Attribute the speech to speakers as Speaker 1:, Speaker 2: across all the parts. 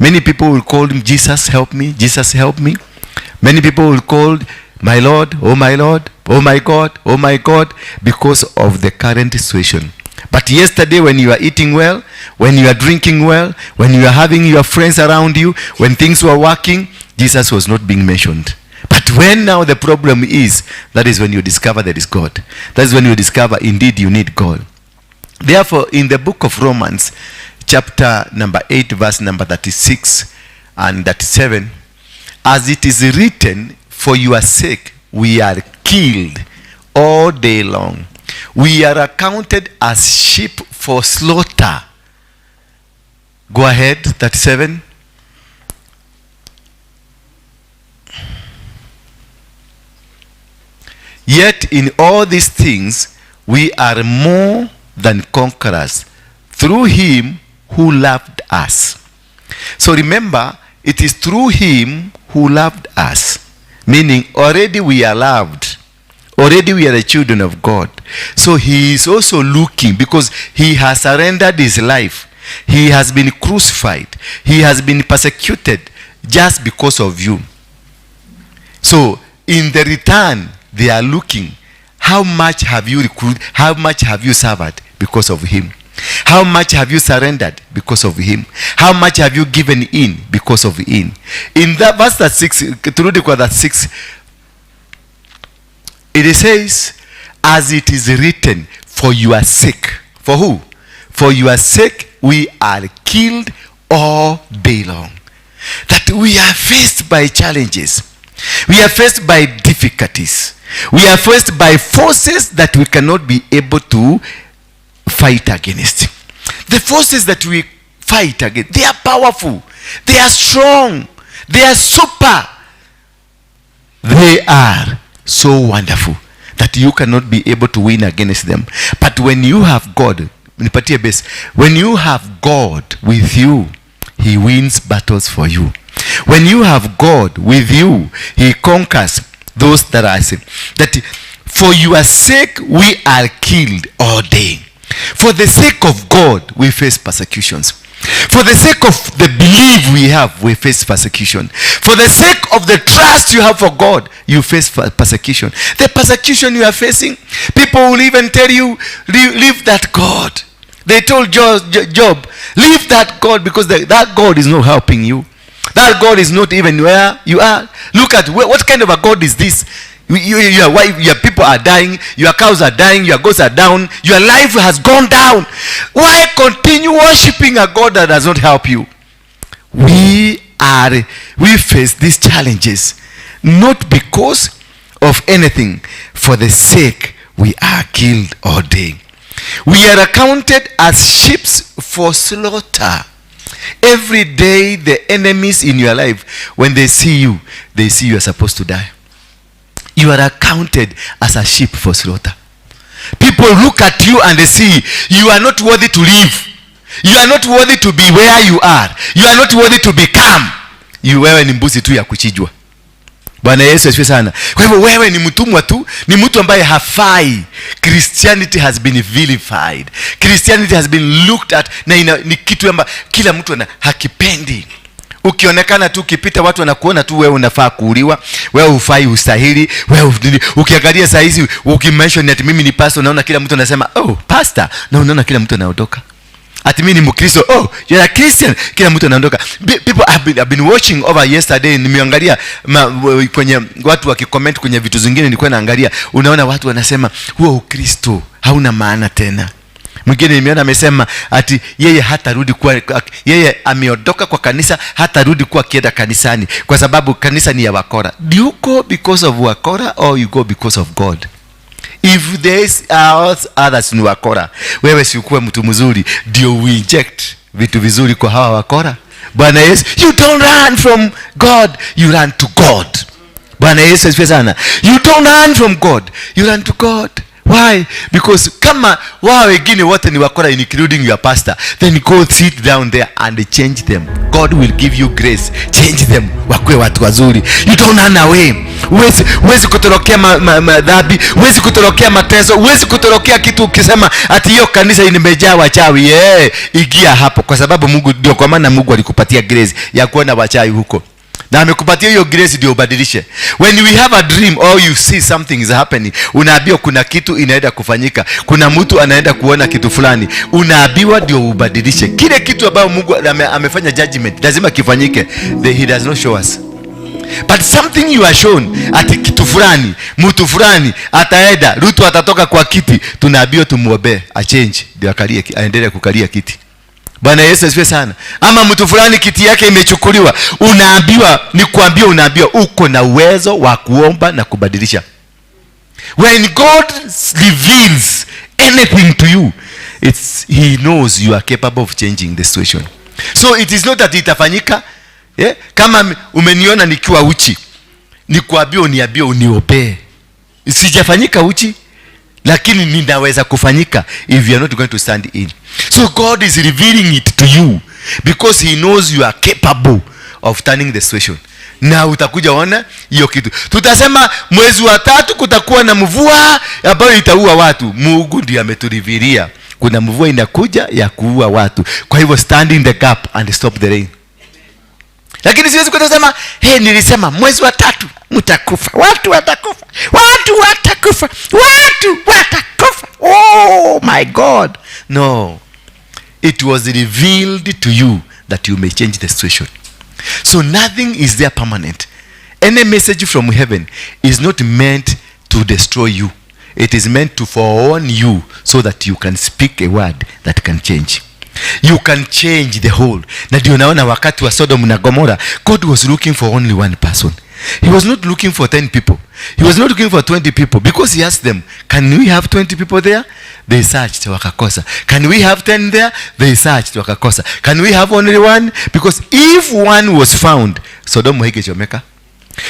Speaker 1: Many people will call him, "Jesus, help me. Jesus, help me." Many people will call, "My Lord, oh my Lord, oh my God, oh my God," because of the current situation. But yesterday, when you are eating well, when you are drinking well, when you are having your friends around you, when things were working, Jesus was not being mentioned. But when now the problem is, that is when you discover there is God. That is when you discover indeed you need God. Therefore, in the book of Romans, chapter number 8, verse number 36 and 37, as it is written, "For your sake we are killed all day long. We are accounted as sheep for slaughter." Go ahead, 37. "Yet in all these things we are more than conquerors through him who loved us." So remember, it is through him who loved us. Meaning already we are loved. Already we are the children of God. So he is also looking, because he has surrendered his life. He has been crucified. He has been persecuted just because of you. So in the return, they are looking, how much have you recruited? How much have you suffered because of him? How much have you surrendered because of him? How much have you given in because of him? In that verse 6, turudi kwa that 6, it says, as it is written, "For your sake." For who? "For your sake we are killed all day long." That we are faced by challenges. We are faced by difficulties. We are faced by forces that we cannot be able to fight against. The forces that we fight against, they are powerful. They are strong. They are super. They are so wonderful that you cannot be able to win against them. But when you have God, nipatie base, when you have God with you, he wins battles for you. When you have God with you, he conquers those that are sick. That for your sake we are killed all day. For the sake of God, we face persecutions. For the sake of the belief we have, we face persecution. For the sake of the trust you have for God, you face persecution. The persecution you are facing, people will even tell you, leave that God. They told Job, leave that God, because that God is not helping you. That God is not even where you are. Look at what kind of a God is this? Your wife, your people are dying, your cows are dying, your goats are down, your life has gone down. Why continue worshiping a God that does not help you? We face these challenges not because of anything. For the sake we are killed all day. We are accounted as sheep for slaughter. Every day the enemies in your life, when they see you, they see you are supposed to die. You are accounted as a sheep for slaughter. People look at you and they see you are not worthy to live. You are not worthy to be where you are. You are not worthy to become. You, wewe ni mbuzi tu ya kuchinjwa. Bwana Yesu asifiwe sana. Kwa hivyo wewe ni mtumwa tu, ni mtu ambaye hafai. Christianity has been vilified. Christianity has been looked at, na ni kitu ambacho kila mtu ana hakipendi. Ukionekana tu ukipita watu wanakuona tu wewe unafaa kuuliwa, wewe hufai, hustahili, wewe ukiangalia saa hizi ukimention ati mimi ni pastor, unaona kila mtu anasema oh pastor, na unaona kila mtu anaondoka. Ati mimi ni Mkristo, oh you're a Christian, kila mtu anaondoka. People have been watching over yesterday, nimeangalia kwenye watu wakicomment kwenye vitu zingine, nilikuwa naangalia, unaona watu wanasema huo Ukristo hauna maana tena. Mwingine nimeona amesema ati yeye hatarudi kuwa, yeye ameondoka kwa kanisa, hatarudi kuwa akienda kanisani kwa sababu kanisa ni ya wakora. Do you go because of wakora or you go because of God? If there is others ni wakora, wewe si ukuwe mtu mzuri ndio uinject vitu vizuri kwa hawa wakora? Bwana Yesu, you don't run from God, you run to God. Bwana Yesu asifiwe sana. You don't run from God, you run to God. Why? Because kama wao wengine wote ni wakora, including your pastor, then go sit down there and change them. God will give you grace. Change them wakuwe watu wazuri. You don't run away. Huwezi kutorokea madhambi, huwezi kutorokea mateso, huwezi kutorokea kitu ukisema ati hiyo kanisa imejaa wachawi. Yeah, ingia hapo, kwa sababu Mungu ndio, kwa maana Mungu alikupatia grace ya kuona wachawi huko na amekupatia hiyo grace ndio ubadilishe. When we have a dream or you see something is happening, unaambiwa kuna kitu inaenda kufanyika, kuna mtu anaenda kuona kitu fulani, unaambiwa ndio ubadilishe kile kitu ambayo Mungu amefanya judgment, lazima kifanyike. He does not show us, but something you are shown, ati kitu fulani, mtu fulani ataenda, Ruto atatoka kwa kiti, tunaambiwa tumuombee achange ndio akalie, aendelee kukalia kiti. Bwana Yesu asifiwe sana. Ama mtu fulani kiti yake imechukuliwa, unaambiwa, ni kuambia, unaambiwa uko na uwezo wa kuomba na kubadilisha. When God reveals anything to you, he knows you are capable of changing the situation. So it is not that itafanyika. Yeah? Kama umeniona nikiwa uchi, nikuambia uniambie uniombee. Sijafanyika uchi, lakini ninaweza kufanyika if you are not going to stand in. So God is revealing it to you because he knows you are capable of turning the situation. Na utakuja ona hiyo kitu. Tutasema mwezi wa 3 kutakuwa na mvua ambayo itaua watu. Mungu ndiye ameturevealia kuna mvua inakuja ya kuua watu. Kwa hivyo stand in the gap and stop the rain. Lakini siwezi kusema, hey, nilisema mwezi wa 3 mtakufa, watu watakufa, watu watakufa, watu watakufa. Oh my God. No. It was revealed to you that you may change the situation. So nothing is there permanent. Any message from heaven is not meant to destroy you. It is meant to forewarn you so that you can speak a word that can change. You can change the whole. Na ndio naona wakati wa Sodom na Gomorrah, God was looking for only one person. He was not looking for 10 people. He was not looking for 20 people, because he asked them, can we have 20 people there? They searched, wakakosa. Can we have 10 there? They searched, wakakosa. Can we have only one? Because if one was found, Sodom haingechomeka.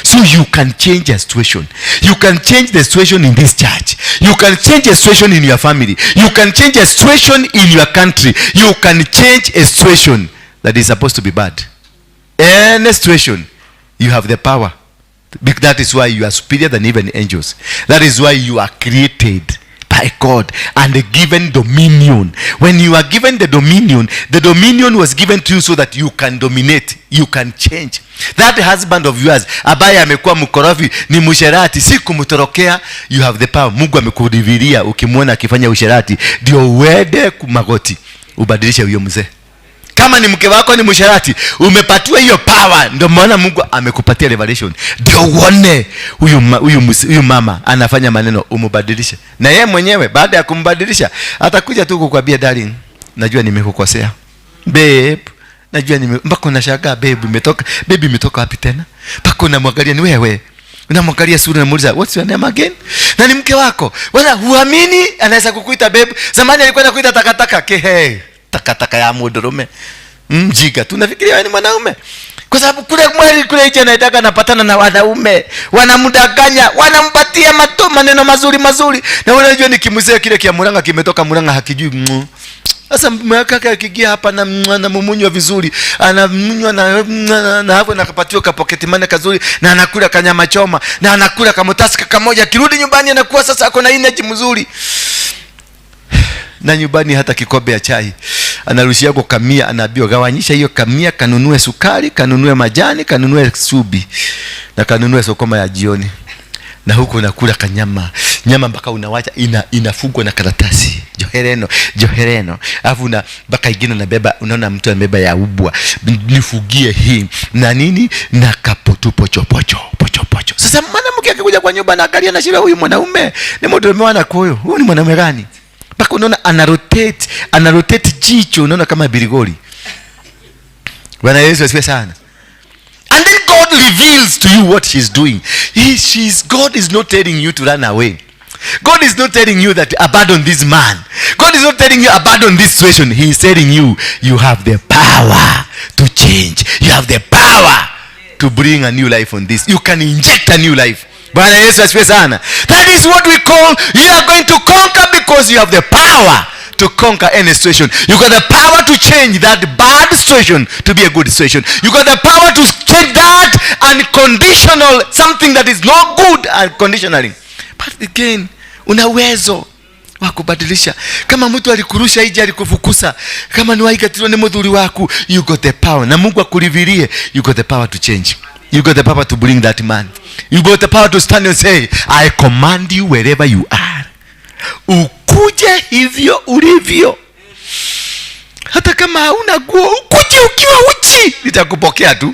Speaker 1: So you can change a situation. You can change the situation in this church. You can change a situation in your family. You can change a situation in your country. You can change a situation that is supposed to be bad. Any situation, you have the power. That is why you are superior than even angels. That is why you are created by God and given dominion. When you are given the dominion, the dominion was given to you so that you can dominate, you can change. That husband of yours ambaye amekuwa mkorofi, ni msherati, si kumtorokea. You have the power. Mungu amekurevealia, ukimwona akifanya usherati, ndio uende magoti ubadilishe huyo mzee. Kama ni mke wako ni msherati, umepatiwa hiyo power. Ndio maana Mungu amekupatia revelation, ndio uone huyu mama anafanya maneno, umubadilishe. Na yeye mwenyewe baada ya kumbadilisha atakuja tu kukwambia, darling, najua nimekukosea. Babe, najua nime, mpaka unashangaa babe imetoka, baby imetoka wapi tena? Mpaka unamwangalia ni wewe. Unamwangalia sura, unamuuliza, what's your name again? Na ni mke wako. Wala huamini anaweza kukuita babe. Zamani alikuwa anakuita takataka. Kehe, takataka ya mudurume. Mjinga. Tunafikiria wewe ni mwanaume. Kwa sababu kule mwali kule nje anataka anapatana na wanaume, wanamdanganya, wanampatia maneno mazuri mazuri. Na wewe unajua ni kimzee kile kia Murang'a kimetoka Murang'a hakijui. Sasa kaka akiingia hapa na mumunywa vizuri, anamunywa na hapo nakapatiwa ka pocket money kazuri, na anakula kanyama choma, na anakula kamutasi kamoja, kirudi nyumbani anakuwa sasa ako na energy mzuri. Na nyumbani hata kikombe ya chai anarushia kwa kamia, anaambiwa gawanyisha hiyo kamia, kanunue sukari, kanunue majani, kanunue subi na kanunue sokoma ya jioni. Na huko unakula kanyama nyama mpaka unawacha inafungwa na karatasi johereno johereno, alafu na mpaka ingine unabeba, unaona mtu amebeba ya ubwa, nifugie hii na nini na kapotu pocho pocho pocho pocho. Sasa mwanamke akikuja kwa nyumba na angalia na shida, huyu mwanaume ni mtu ameona kwa huyu, huyu ni mwanaume gani? Mpaka unaona ana rotate jicho, unaona kama birigoli. Bwana Yesu asifiwe sana. And then God reveals to you what she's doing. God is not telling you to run away. God is not telling you that abandon this man. God is not telling you abandon this situation. He is telling you, you have the power to change. You have the power to bring a new life on this. You can inject a new life. Bwana Yesu asifiwe sana. That is what we call you are going to conquer, because you have the power to conquer any situation. You got the power to change that bad situation to be a good situation. You got the power to change that unconditional, something that is not good unconditionally. But again, una uwezo wa kubadilisha. Kama mtu alikurusha nje, alikufukuza, kama ni waikatirwo ni muthuri waku, you got the power. Na Mungu akulivirie, you got the power to change. You got the power to bring that man. You got the power to stand and say, "I command you wherever you are. Ukuje hivyo ulivyo. Hata kama hauna nguo, ukuje ukiwa uchi, nitakupokea tu."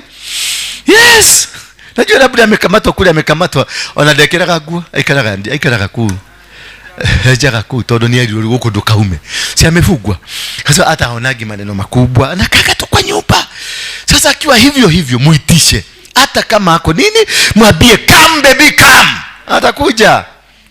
Speaker 1: Yes. Najua labda amekamatwa kule, amekamatwa, ona ndekĩraga nguo, aikaraga aikaraga kuu enjaga kuu tondu ni erirwo guku ndukaume, si amefungwa. Sasa hata haonagi maneno makubwa, anakaga tu kwa nyumba. Sasa akiwa hivyo hivyo, muitishe, hata kama ako nini, mwambie, "Come, baby, come." Atakuja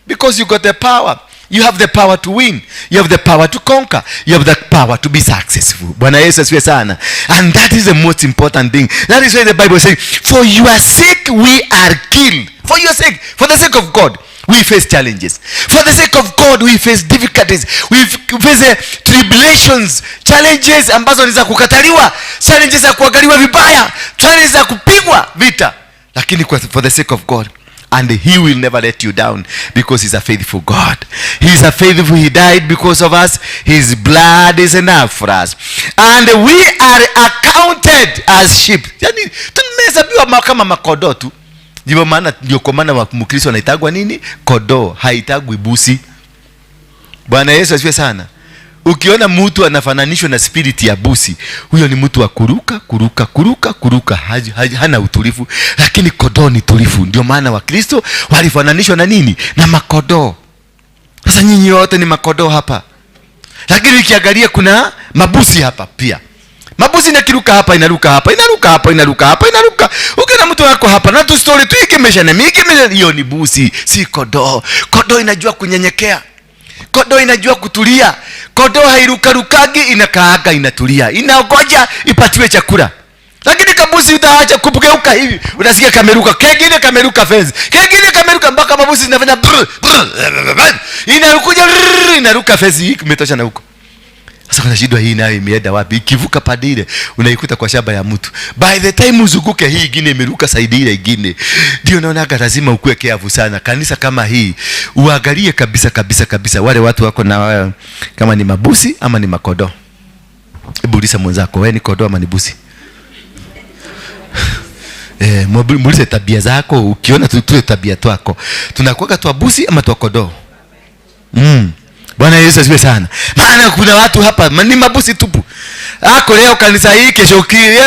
Speaker 1: because you got the power. You have the power to win. You have the power to conquer. You have the power to be successful. Bwana Yesu asifiwe sana. And that is the most important thing. That is why the Bible says, "For your sake we are killed." For your sake, for the sake of God, we face challenges. For the sake of God, we face difficulties. We face tribulations, challenges ambazo ni za kukataliwa, challenges za kuangaliwa vibaya, challenges za kupigwa vita, lakini for the sake of God. And he will never let you down because he's a faithful God. He's a faithful. He died because of us. His blood is enough for us. And we are accounted as sheep. Yani tumehesabiwa kama makondoo tu. Ndio maana, ndio kwa maana Mkristo anaitagwa nini? Kondoo, haitagwi busi. Bwana Yesu asifiwe sana. Ukiona mtu anafananishwa na spirit ya busi, huyo ni mtu wa kuruka kuruka kuruka kuruka, hana utulivu. Lakini kondoo ni tulivu. Ndio maana Wakristo walifananishwa na nini? Na makondoo. Sasa nyinyi wote ni makondoo hapa, lakini ukiangalia kuna mabusi hapa pia. Mabusi inakiruka hapa, inaruka hapa, inaruka hapa, inaruka hapa, inaruka. Ukiona mtu wako hapa na tu story tu ikimesha na mikimesha, hiyo ni busi, si kondoo. Kondoo inajua kunyenyekea. Kondoo inajua kutulia. Kondoo hairukarukagi, inakaaga, inatulia, inagoja ipatiwe chakula. Lakini kabusi utaacha kugeuka hivi, unasikia kameruka, kengine kameruka fence, kengine kameruka, mpaka mabusi zinafanya brr, brr, inakuja brr, inaruka fence hii, imetosha na huko. Sasa kuna shida, hii nayo imeenda wapi? Ikivuka pande ile unaikuta kwa shamba ya mtu. By the time uzunguke, hii ingine imeruka side ile ingine. Ndio naonaga lazima ukue careful sana. Kanisa kama hii uangalie kabisa kabisa kabisa wale watu wako na kama ni mabusi ama ni makodoo. Hebu uliza mwenzako, wewe ni kodoo ama ni busi? Eh, muulize tabia zako, ukiona tu tabia twako. Tunakuwaga twa busi ama twa kodoo? Bwana Yesu asifiwe sana. Maana kuna watu hapa ni mabusi tupu. Ako leo kanisa hii, kesho kile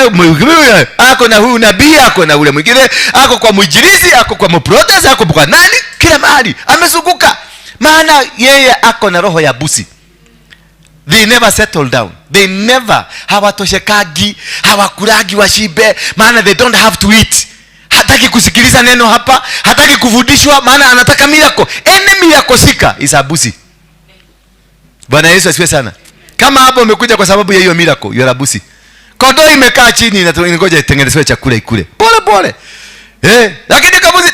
Speaker 1: ako na huyu nabii, ako na ule mwingine, ako kwa mwinjilisti, ako kwa mprotest, ako kwa nani, kila mahali amezunguka. Maana yeye ako na roho ya busi. They never settle down. They never, hawatoshekagi, hawakulagi washibe, maana they don't have to eat. Hataki kusikiliza neno hapa, hataki kufundishwa, maana anataka miracle. Any miracle seeker is a busi. Bwana Yesu asifiwe sana. Kama hapo umekuja kwa sababu ya hiyo miracle, you are a busi. Kondoo imekaa chini inangoja itengenezewe chakula ikule. Pole pole. Lakini kabuzi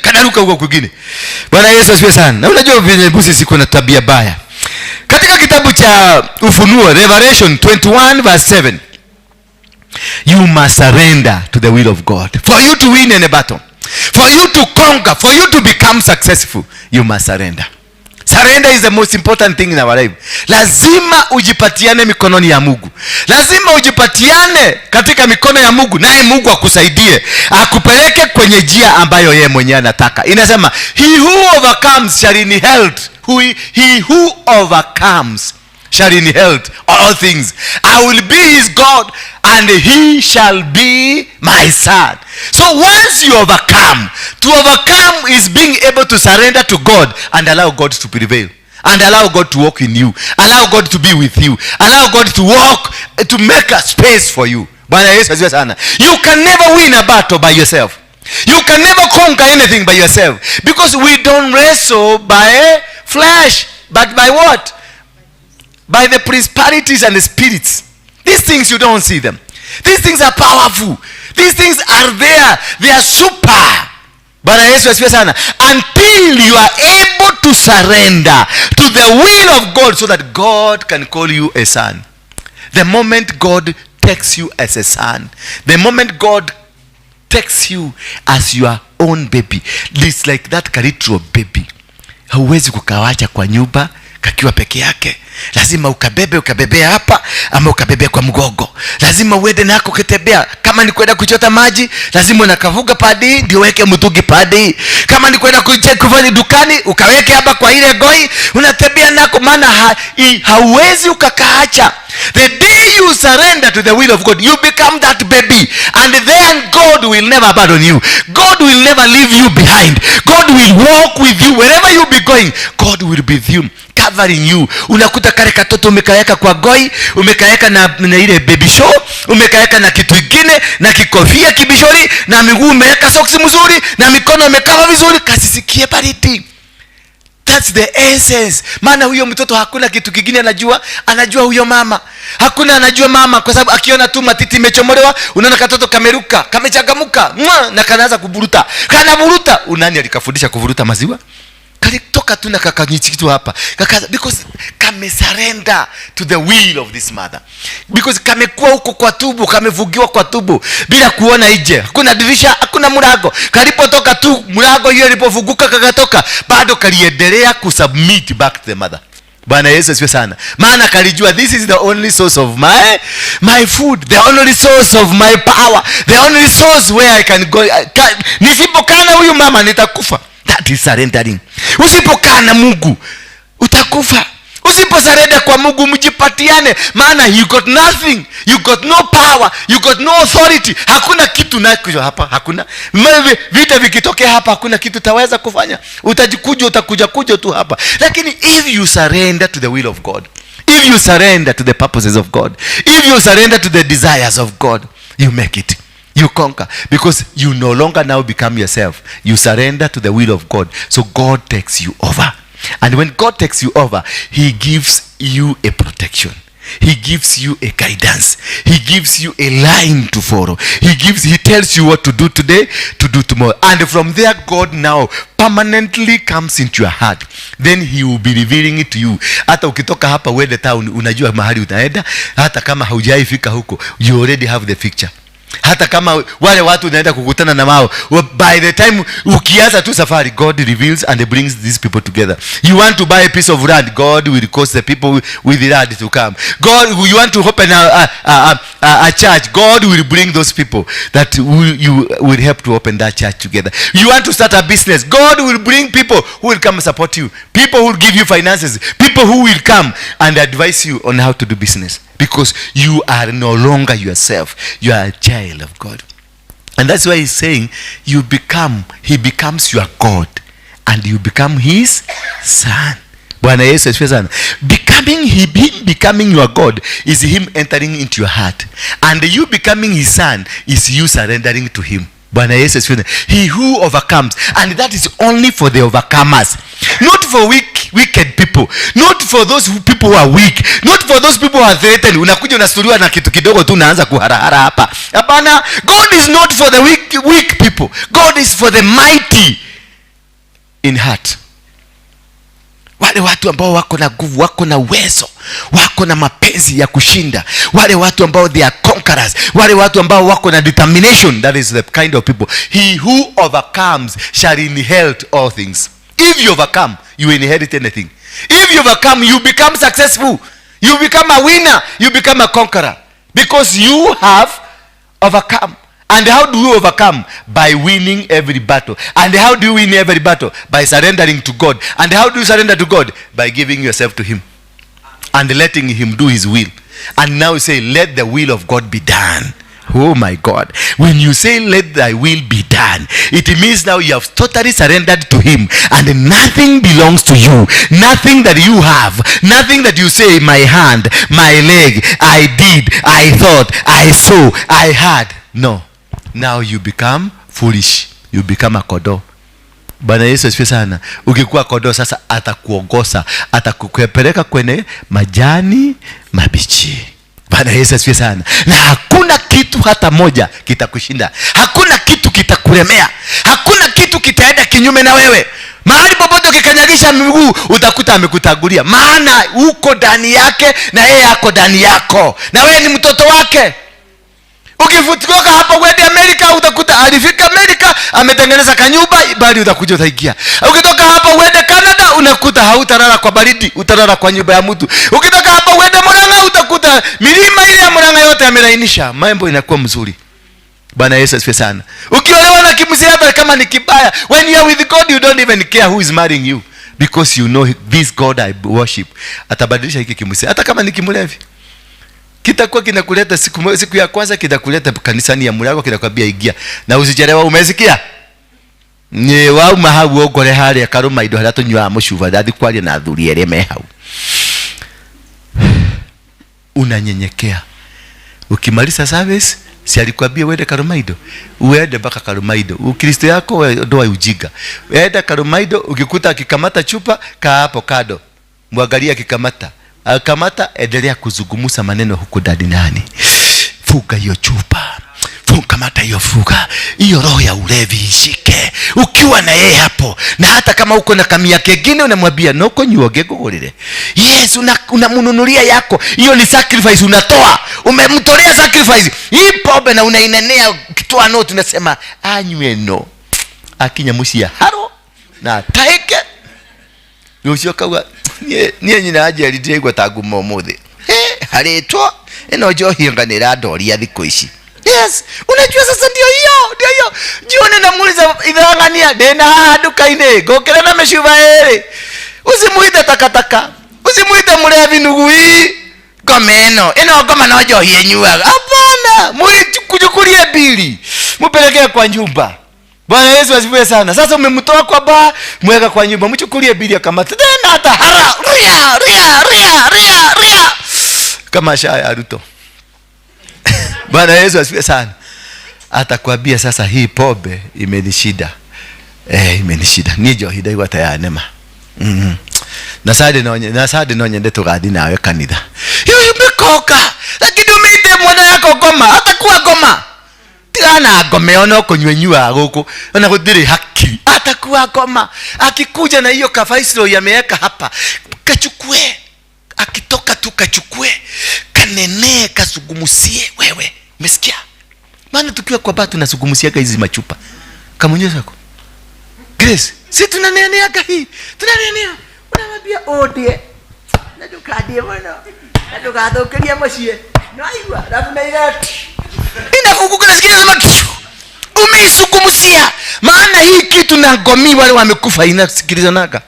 Speaker 1: kanaruka huko kwingine. Bwana Yesu asifiwe sana. Na unajua vile busi ziko na tabia baya. Katika kitabu cha Ufunuo, Revelation 21 verse 7. You must surrender to the will of God. For you to win any battle, for you to conquer, for you to become successful, you must surrender. Surrender is the most important thing in our life. Lazima ujipatiane mikononi ya Mungu. Lazima ujipatiane katika mikono ya Mungu, naye Mungu akusaidie, akupeleke kwenye njia ambayo yeye mwenyewe anataka. Inasema, "He who overcomes shall inherit." He who overcomes shall inherit all things. I will be his God and he shall be my son. So once you overcome, to overcome is being able to surrender to God and allow God to prevail. And allow God to walk in you. Allow God to be with you. Allow God to walk, to make a space for you. Bwana Yesu asifiwe sana. You can never win a battle by yourself. You can never conquer anything by yourself. Because we don't wrestle by flesh, but by what? By the principalities and the spirits. These things, you don't see them. These things are powerful. These things are there. They are super. Bwana Yesu asifiwe sana. Until you are able to surrender to the will of God so that God can call you a son. The moment God takes you as a son, the moment God takes you as your own baby, it's like that little baby. Hauwezi kukawacha kwa nyumba kakiwa peke yake. Lazima ukabebe, ukabebea hapa ama ukabebea kwa mgongo. Lazima uende nako ukitembea. Kama ni kwenda kuchota maji, lazima unakavuga padi ndio weke mtungi padi. Kama ni kwenda kufanya dukani, ukaweke hapa kwa ile goi, unatembea nako, maana hauwezi ukakaacha. The day you surrender to the will of God, you become that baby, and then God will never abandon you. God will never leave you behind. God will walk with you wherever you be going. God will be with you, covering you. Unakuta kale katoto umekaweka kwa goi, umekaweka na ile baby show, umekaweka na kitu kingine, na kikofia kibishori, na miguu umeweka socks mzuri, na mikono umekava vizuri, kasisikie baridi. That's the essence. Maana huyo mtoto hakuna kitu kingine anajua, anajua huyo mama. Hakuna anajua mama, kwa sababu akiona tu matiti imechomolewa, unaona katoto kameruka, kamechangamuka, mwa, na kanaanza kuburuta. Kanaburuta. Unani alikafundisha kuvuruta maziwa? Kalitoka tu na kakanyichikitu hapa. Kaka, because kamesurrender to the will of this mother. Because kamekuwa huko kwa tubo, kamevugiwa kwa tubo bila kuona nje. Hakuna dirisha, hakuna mlango. Kalipotoka tu mlango hiyo ilipofunguka kakatoka, bado kaliendelea kusubmit back to the mother. Bwana Yesu asifiwe sana. Maana kalijua this is the only source of my food, the only source of my power, the only source where I can go. Nisipokaa na huyu mama nitakufa. That is surrendering. Usipokaa na Mungu utakufa. Usiposurrender kwa Mungu, mjipatiane, maana you got nothing, you got no power, you got no authority. Hakuna kitu nacho hapa, hakuna. Maybe vita vikitokea hapa, hakuna kitu utaweza kufanya. Utajikuja, utakuja kuja tu hapa. Lakini if you surrender to the will of God, if you surrender to the purposes of God, if you surrender to the desires of God, you make it. You conquer, because you no longer now become yourself. You surrender to the will of God. So God takes you over. And when God takes you over, he gives you a protection. He gives you a guidance. He gives you a line to follow. He tells you what to do today, to do tomorrow. And from there, God now permanently comes into your heart. Then he will be revealing it to you. Hata ukitoka hapa uende town, unajua mahali utaenda. Hata kama haujaifika huko, you already have the picture. Hata kama wale watu unaenda kukutana na wao, by the time ukianza tu safari, God reveals and brings these people together. You want to buy a piece of land, God will cause the people with the land to come. God, you want to open a church, God will bring those people that you will help to open that church together. You want to start a business, God will bring people who will come support you, people who will give you finances, people who will come and advise you on how to do business. Because you are no longer yourself. You are a child of God. And that's why he's saying he becomes your God and you become his son. Bwana Yesu asifiwe sana. Him becoming your God is him entering into your heart. And you becoming his son is you surrendering to him. Bwana Yesu asifiwe sana. He who overcomes, and that is only for the overcomers, not for wicked people, not for those people who are weak, not for those people who are threatened. Unakuja unasturiwa na kitu kidogo tu unaanza kuharahara hapa. Hapana, God is not for the weak people. God is for the mighty in heart. Wale watu ambao wako na nguvu, wako na uwezo, wako na mapenzi ya kushinda, wale watu ambao they are conquerors, wale watu ambao wako na determination, that is the kind of people. He who overcomes shall inherit all things. If you overcome, you inherit anything. If you overcome, you become successful. You become a winner. You become a conqueror. Because you have overcome. And how do you overcome? By winning every battle. And how do you win every battle? By surrendering to God. And how do you surrender to God? By giving yourself to him. And letting him do his will. And now you say, let the will of God be done. Oh my God. When you say, let thy will be done, it means now you have totally surrendered to him. And nothing belongs to you. Nothing that you have. Nothing that you say, my hand, my leg, I did, I thought, I saw, I had. No. Now you become foolish. You become a kondoo. Bwana Yesu asifiwe sana. Ukikuwa kondoo sasa atakuongoza, atakupeleka kwenye majani mabichi. Bwana Yesu asifiwe sana. Na hakuna kitu hata moja kitakushinda. Hakuna kitu kitakulemea. Hakuna kitu kitaenda kinyume na wewe. Mahali popote ukikanyagisha miguu utakuta amekutangulia. Maana uko ndani yake na yeye ako ndani yako. Na wewe ni mtoto wake. Ukifutuka hapa uende Amerika utakuta alifika Amerika ametengeneza kanyumba, bali utakuja utaingia. Ukitoka hapa uende Canada unakuta hautalala kwa baridi, utalala kwa nyumba ya mtu. Ukitoka hapa uende Murang'a utakuta milima ile ya Murang'a yote amelainisha. Mambo inakuwa mzuri. Bwana Yesu asifiwe sana. Ukiolewa na kimzee hata kama ni kibaya, when you are with God you don't even care who is marrying you, because you know this God I worship. Atabadilisha hiki kimzee hata kama ni kimlevi. Kitakuwa kinakuleta siku ya kwanza kitakuleta kanisani ya Murago, kinakwambia ingia. Na usichelewa, umesikia? Ni wauma hau ugore haria karuma indo haria tunyuaga mucuba, ndathi kwaria na athuri ere me hau. Unanyenyekea. Ukimaliza service, si alikwambia uende Karumaido? Uende mpaka Karumaido. Ukristo yako we ndoa ujinga. Uende Karumaido, ukikuta akikamata chupa, kaa hapo kando. Mwangalie akikamata. Akamata, endelea kuzungumza maneno huko ndani ndani. Fuga hiyo chupa. Funga, kamata hiyo fuga. Hiyo roho ya ulevi ishike. Ukiwa na yeye hapo, na hata kama uko na kamia kengine unamwambia noko nyuoge ngugurire. Yes, unamnunulia yako. Hiyo ni sacrifice unatoa. Umemtolea sacrifice. Hii pombe na unainenea ukitoa note unasema anywe no. Akinya mucia haro na taike. Rucio kauga nie nyina Njeri ndiraigua ta nguma umuthi. He, haritwo ino njohi anga nĩ ĩrandoria thikũ ici. Yes, unajua sasa ndio hiyo, ndio hiyo. Jioni namuuliza ithang'ania ndina haha nduka-inĩ, ngũkĩra na mĩcuba ĩrĩ. Usimuite takataka, usimuite mũrevi nugui. Ngoma ĩno, ĩno ngoma no njohi ĩnyuaga. Hapana, muichukulie bili, mupelekee kwa nyumba. Bwana Yesu asifiwe sana. Sasa umemtoa kwa baa, mweka kwa nyumba, mchukulie bili akamata. Tena hata hara, ria, ria, ria, ria, ria. Kama shaa ya Ruto. Bwana Yesu asifiwe sana. Atakwambia sasa hii pombe imenishida. Imenishida. Ni njohi ndaigua ta ya nema. Na sade no nye, na sade no nyende tugathi nawe kanitha. Hiyo umekoka. Lakini umeite mwana yako ngoma, atakuwa ngoma. Tigana ngome ona kunywenyua guku. Ona gutiri haki. Atakuwa ngoma. Akikuja na hiyo kafaisiro yameweka hapa. Kachukue. Akitoka tu kachukue. Kanene kasugumusie wewe. Umesikia? Maana tukiwa kwa baa tunasugumusiaga hizi machupa. Kamunyesha sako. Grace, si tunaneneaga hii. Tunanenea. Unamwambia odie. Na ndukandie muno. Na ndugathukirie muciĩ. Nĩwaigua? Alafu na ile inafunguka nasikia sema umeisugumusia. Maana hii kitu na ngomi wale wamekufa inasikilizanaga.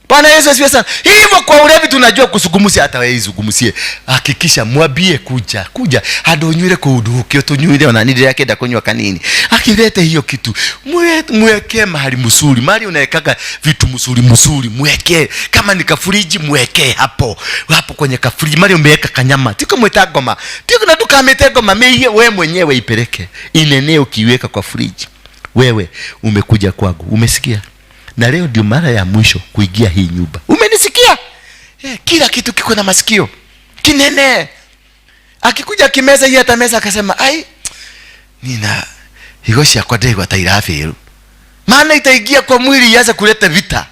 Speaker 1: Bwana Yesu asifiwe sana. Hivyo kwa ulevi tunajua kusugumusia, hata wewe isugumusie. Hakikisha mwambie kuja, kuja. Hadi unywire kuuduke, tunywire ona nini yake nda kunywa kanini. Akilete hiyo kitu. Mweke mahali mzuri. Mahali unaekaga vitu mzuri mzuri, mweke. Kama ni kafuriji mweke hapo. Hapo kwenye kafuriji mahali umeweka kanyama. Tiko mweta ngoma. Tiko na duka amete ngoma, mimi wewe mwenyewe ipeleke. Inene ukiweka kwa friji. Wewe umekuja kwangu. Umesikia? Na leo ndio mara ya mwisho kuingia hii nyumba. Umenisikia? Kila kitu kiko na masikio. Kinene. Akikuja kimeza hii hata meza akasema, ai, nina higoshi ya kwa ndegwa ta irabiru. Maana itaingia kwa mwili ianze kuleta vita.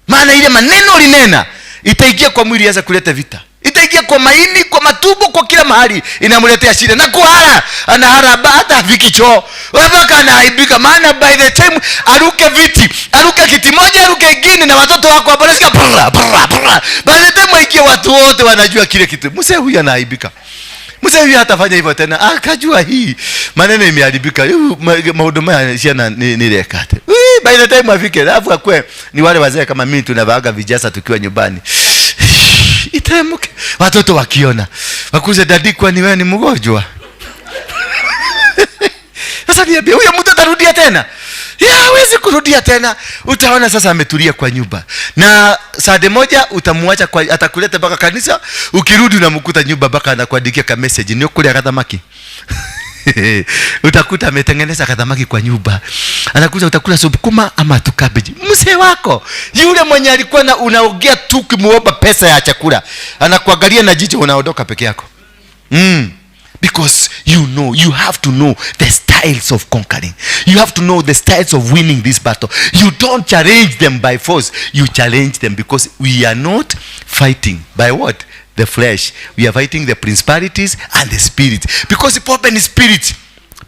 Speaker 1: Maana ile maneno ulinena itaingia kwa mwili ianze kuleta vita. Itaingia kwa maini, kwa matumbo, kwa kila mahali inamletea shida. Na kuhara, anahara hata vikicho. Mpaka anaaibika. Maana by the time aruke viti, aruke kiti moja, aruke ingine na watoto wako hapo nasikia brra, brra, brra. By the time aingie watu wote wanajua kile kitu. Mzee huyu anaaibika. Mzee huyu hatafanya hivyo tena. Akajua hii maneno imeharibika. Maundu maya ciana ni rekate. By the time afike, alafu akwe ni wale wazee kama mimi tunavaaga vijasa tukiwa nyumbani. Itemuke. Watoto wakiona wakuze dadi, kwani wewe ni mgonjwa? Sasa niambie, huyo mtu atarudia tena? Ya, hawezi kurudia tena. Utaona sasa ametulia kwa nyumba. Na saa moja utamuacha kwa, atakuleta mpaka kanisa. Ukirudi unamkuta nyumba mpaka anakuandikia ka message, ni ukulia kathamaki. Utakuta ametengeneza kathamaki kwa nyumba. Anakuja utakula sukuma ama tu cabbage. Mzee wako yule mwenye alikuwa na unaongea tu ukimuomba pesa ya chakula, anakuangalia na jicho, unaondoka peke yako. Because you know, you have to know the styles of conquering. You have to know the styles of winning this battle. You don't challenge them by force. You challenge them because we are not fighting by what? The flesh. We are fighting the principalities and the spirits. Because pombe ni spirit.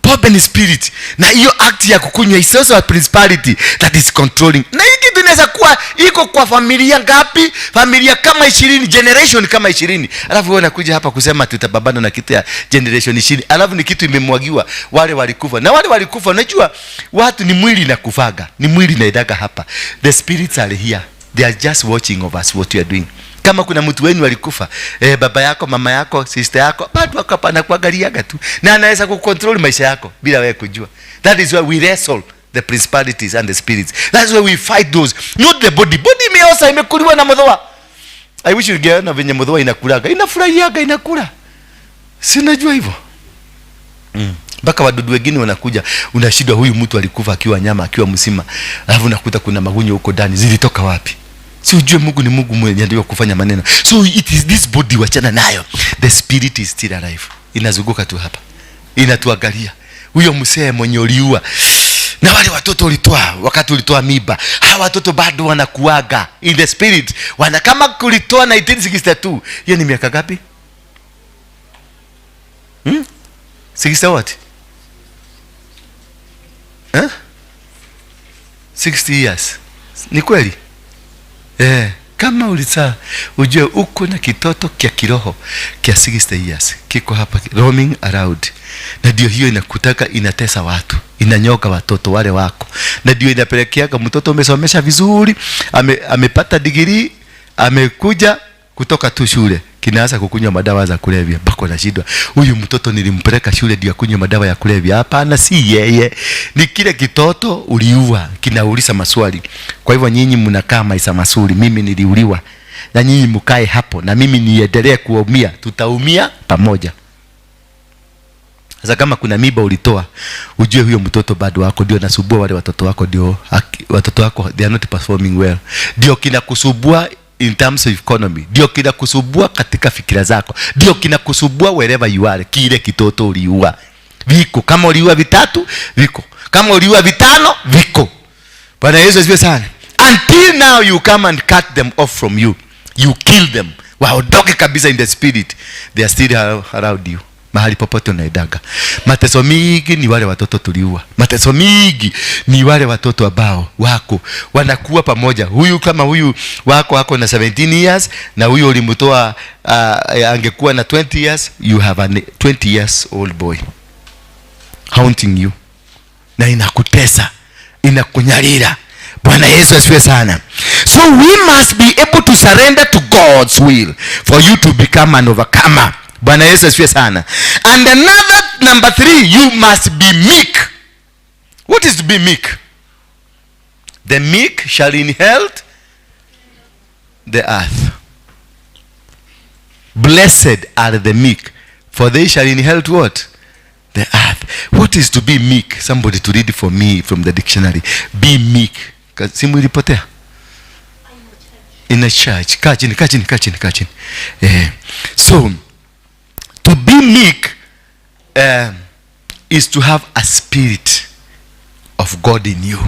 Speaker 1: Pombe ni spirit. Na hiyo act ya kukunywa is also a principality that is controlling. Na hii kitu inaweza kuwa iko kwa familia ngapi? Familia kama 20, generation kama 20. Alafu wewe unakuja hapa kusema tutapambana na kitu ya generation 20. Alafu ni kitu imemwagiwa wale walikufa. Na wale walikufa, unajua watu ni mwili na kufaga. Ni mwili inaidaga hapa. The spirits are here. They are just watching of us what we are doing. Kama kuna mtu wenu alikufa, baba yako, mama yako, sister yako, bado wako hapa anakuangaliaga tu. Na anaweza kucontrol maisha yako bila wewe kujua. That is why we wrestle the principalities and the spirits. That's why we fight those. Not the body. Body imeoza, imekuliwa na mdhoa. I wish ungeona venye mdhoa inakulaga. Inafurahiaga, inakula. Si unajua hivyo? Mpaka wadudu wengine wanakuja, unashindwa huyu mtu alikufa akiwa nyama, akiwa mzima. Alafu unakuta kuna magunyo huko ndani, zilitoka wapi? Si ujue Mungu ni Mungu mwenye ndio kufanya maneno. So it is this body, wachana nayo. The spirit is still alive. Inazunguka tu hapa. Inatuangalia. Huyo msee mwenye uliua na wale watoto ulitoa wakati ulitoa mimba, hawa watoto bado wanakuaga in the spirit. Wana kama kulitoa 1962, hiyo ni miaka ngapi? 60 what? Eh? 60 years. Ni kweli? Kama ulizaa ujue uko na kitoto kia kiroho kia 60 years kiko hapa roaming around, na ndio hiyo inakutaka, inatesa watu, inanyoka watoto wale wako, na ndio inapelekeaga mtoto umesomesha vizuri, amepata degree, amekuja kutoka tu shule kinaanza kukunywa madawa za kulevya, mpaka nashindwa, huyu mtoto nilimpeleka shule ndio akunywe madawa ya kulevya? Hapana, si yeye, ni kile kitoto uliua, kinauliza maswali. Kwa hivyo nyinyi mnakaa maisha mazuri, mimi niliuliwa, na nyinyi mkae hapo na mimi niendelee kuumia, tutaumia pamoja. Sasa kama kuna mimba ulitoa, ujue huyo mtoto bado wako, ndio anasumbua wale watoto wako, ndio watoto wako they are not performing well, ndio kinakusumbua in terms of economy, ndio kinakusumbua katika fikira zako, ndio kinakusumbua wherever you are. Kile kitoto uliua viko, kama uliua vitatu viko, kama uliua vitano viko. Bwana Yesu asifiwe sana. Until now you come and cut them off from you, you kill them, waondoke kabisa in the spirit, they are still around you. Mahali popote unaendaga, mateso mingi ni wale watoto tuliua. Mateso mingi ni wale watoto ambao wako wanakuwa pamoja. Huyu kama huyu wako ako na 17 years na huyu ulimtoa angekuwa na 20 years, you have a 20 years old boy haunting you, na inakutesa, inakunyalira. Bwana Yesu asifiwe sana. So we must be able to surrender to God's will for you to become an overcomer. Bwana Yesu asifiwe sana. And another, number 3, you must be meek. What is to be meek? The meek shall inherit the earth. Blessed are the meek, for they shall inherit what? The earth. What is to be meek? Somebody to read for me from the dictionary. Be meek. Simu ilipotea? In a church. Kaa chini, kaa chini, kaa chini, kaa chini. So, to be meek is to have a spirit of God in you.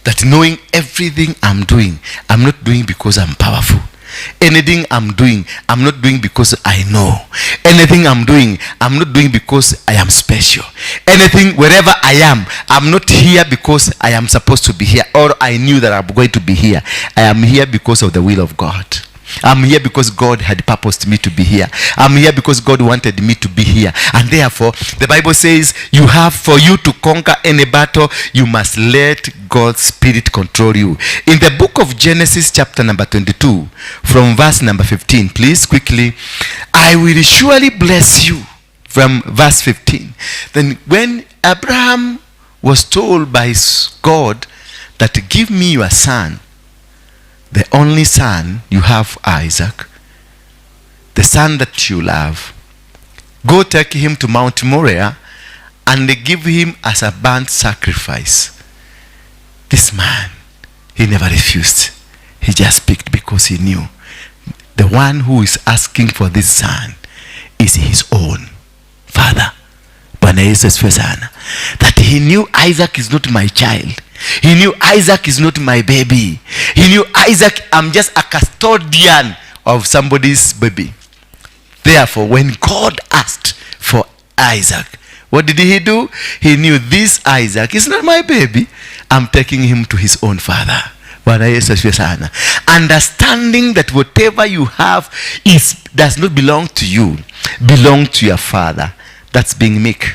Speaker 1: That knowing everything I'm doing, I'm not doing because I'm powerful. Anything I'm doing, I'm not doing because I know. Anything I'm doing, I'm not doing because I am special. Anything, wherever I am, I'm not here because I am supposed to be here or I knew that I'm going to be here. I am here because of the will of God. I'm here because God had purposed me to be here. I'm here because God wanted me to be here. And therefore, the Bible says, for you to conquer any battle, you must let God's Spirit control you. In the book of Genesis, chapter number 22, from verse number 15, please quickly. I will surely bless you. From verse 15. Then when Abraham was told by God that give me your son, the only son you have, Isaac, the son that you love, go take him to Mount Moriah and give him as a burnt sacrifice. This man, he never refused. He just picked because he knew the one who is asking for this son is his own father. Bwana Yesu asifiwe sana. That he knew Isaac is not my child. He knew Isaac is not my baby. He knew Isaac, I'm just a custodian of somebody's baby. Therefore, when God asked for Isaac, what did he do? He knew this Isaac is not my baby. I'm taking him to his own father. Bwana Yesu asifiwe sana. Understanding that whatever you have is does not belong to you, belong to your father. That's being meek.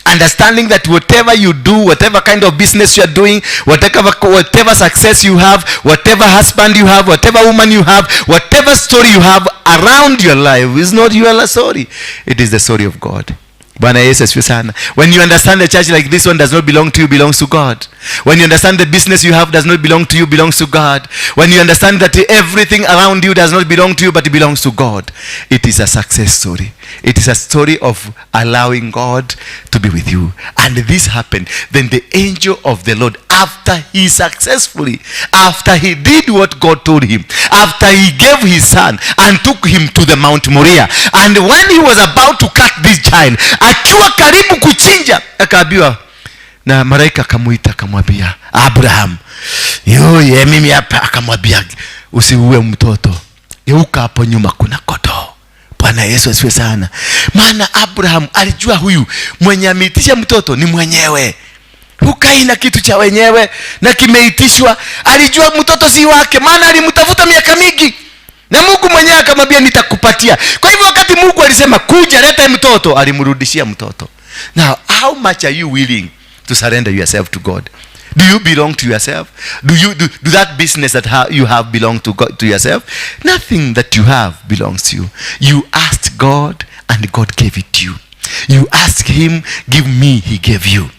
Speaker 1: Understanding that whatever you do, whatever kind of business you are doing, whatever success you have, whatever husband you have, whatever woman you have, whatever story you have around your life is not your story. It is the story of God. Bwana Yesu asifiwe sana. When you understand the church like this one does not belong to you, belongs to God. When you understand the business you have does not belong to you, belongs to God. When you understand that everything around you does not belong to you, but it belongs to God, it is a success story. It is a story of allowing God to be with you. And this happened. Then the angel of the Lord, after he successfully, after he did what God told him, after he gave his son and took him to the Mount Moriah, and when he was about to cut this child, akiwa karibu kuchinja, akaambiwa na malaika akamuita, akamwambia, "Abraham, yoye, mimi hapa." Akamwambia, "Usiue mtoto, geuka hapo nyuma kuna kondoo." Bwana Yesu asifiwe sana. Maana Abraham alijua huyu mwenye ameitisha mtoto ni mwenyewe. Hukai na kitu cha wenyewe na kimeitishwa. Alijua mtoto si wake, maana alimtafuta miaka mingi na Mungu mwenyewe akamwambia, "Nitakupatia." Kwa hivyo wakati Mungu alisema, "Kuja, leta mtoto," alimrudishia mtoto. Now, how much are you willing to surrender yourself to God? Do you belong to yourself? Do that business that you have belong to God, to yourself? Nothing that you have belongs to you. You asked God and God gave it to you. You asked him, "Give me," he gave you.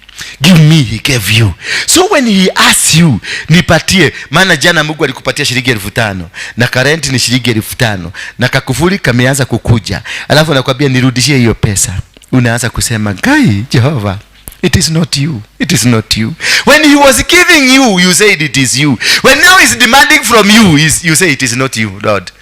Speaker 1: Give me, he gave you. So when he asks you, "Nipatie," maana jana Mungu alikupatia shilingi 5,000 na ka rent ni shilingi 5,000 na kakufuli kameanza kukuja, alafu anakwambia, "Nirudishie hiyo pesa," unaanza kusema, "Ngai Jehova, it is not you, it is not you." When he was giving you, you said it is you. When now he's demanding from you, you say it is not you, Lord.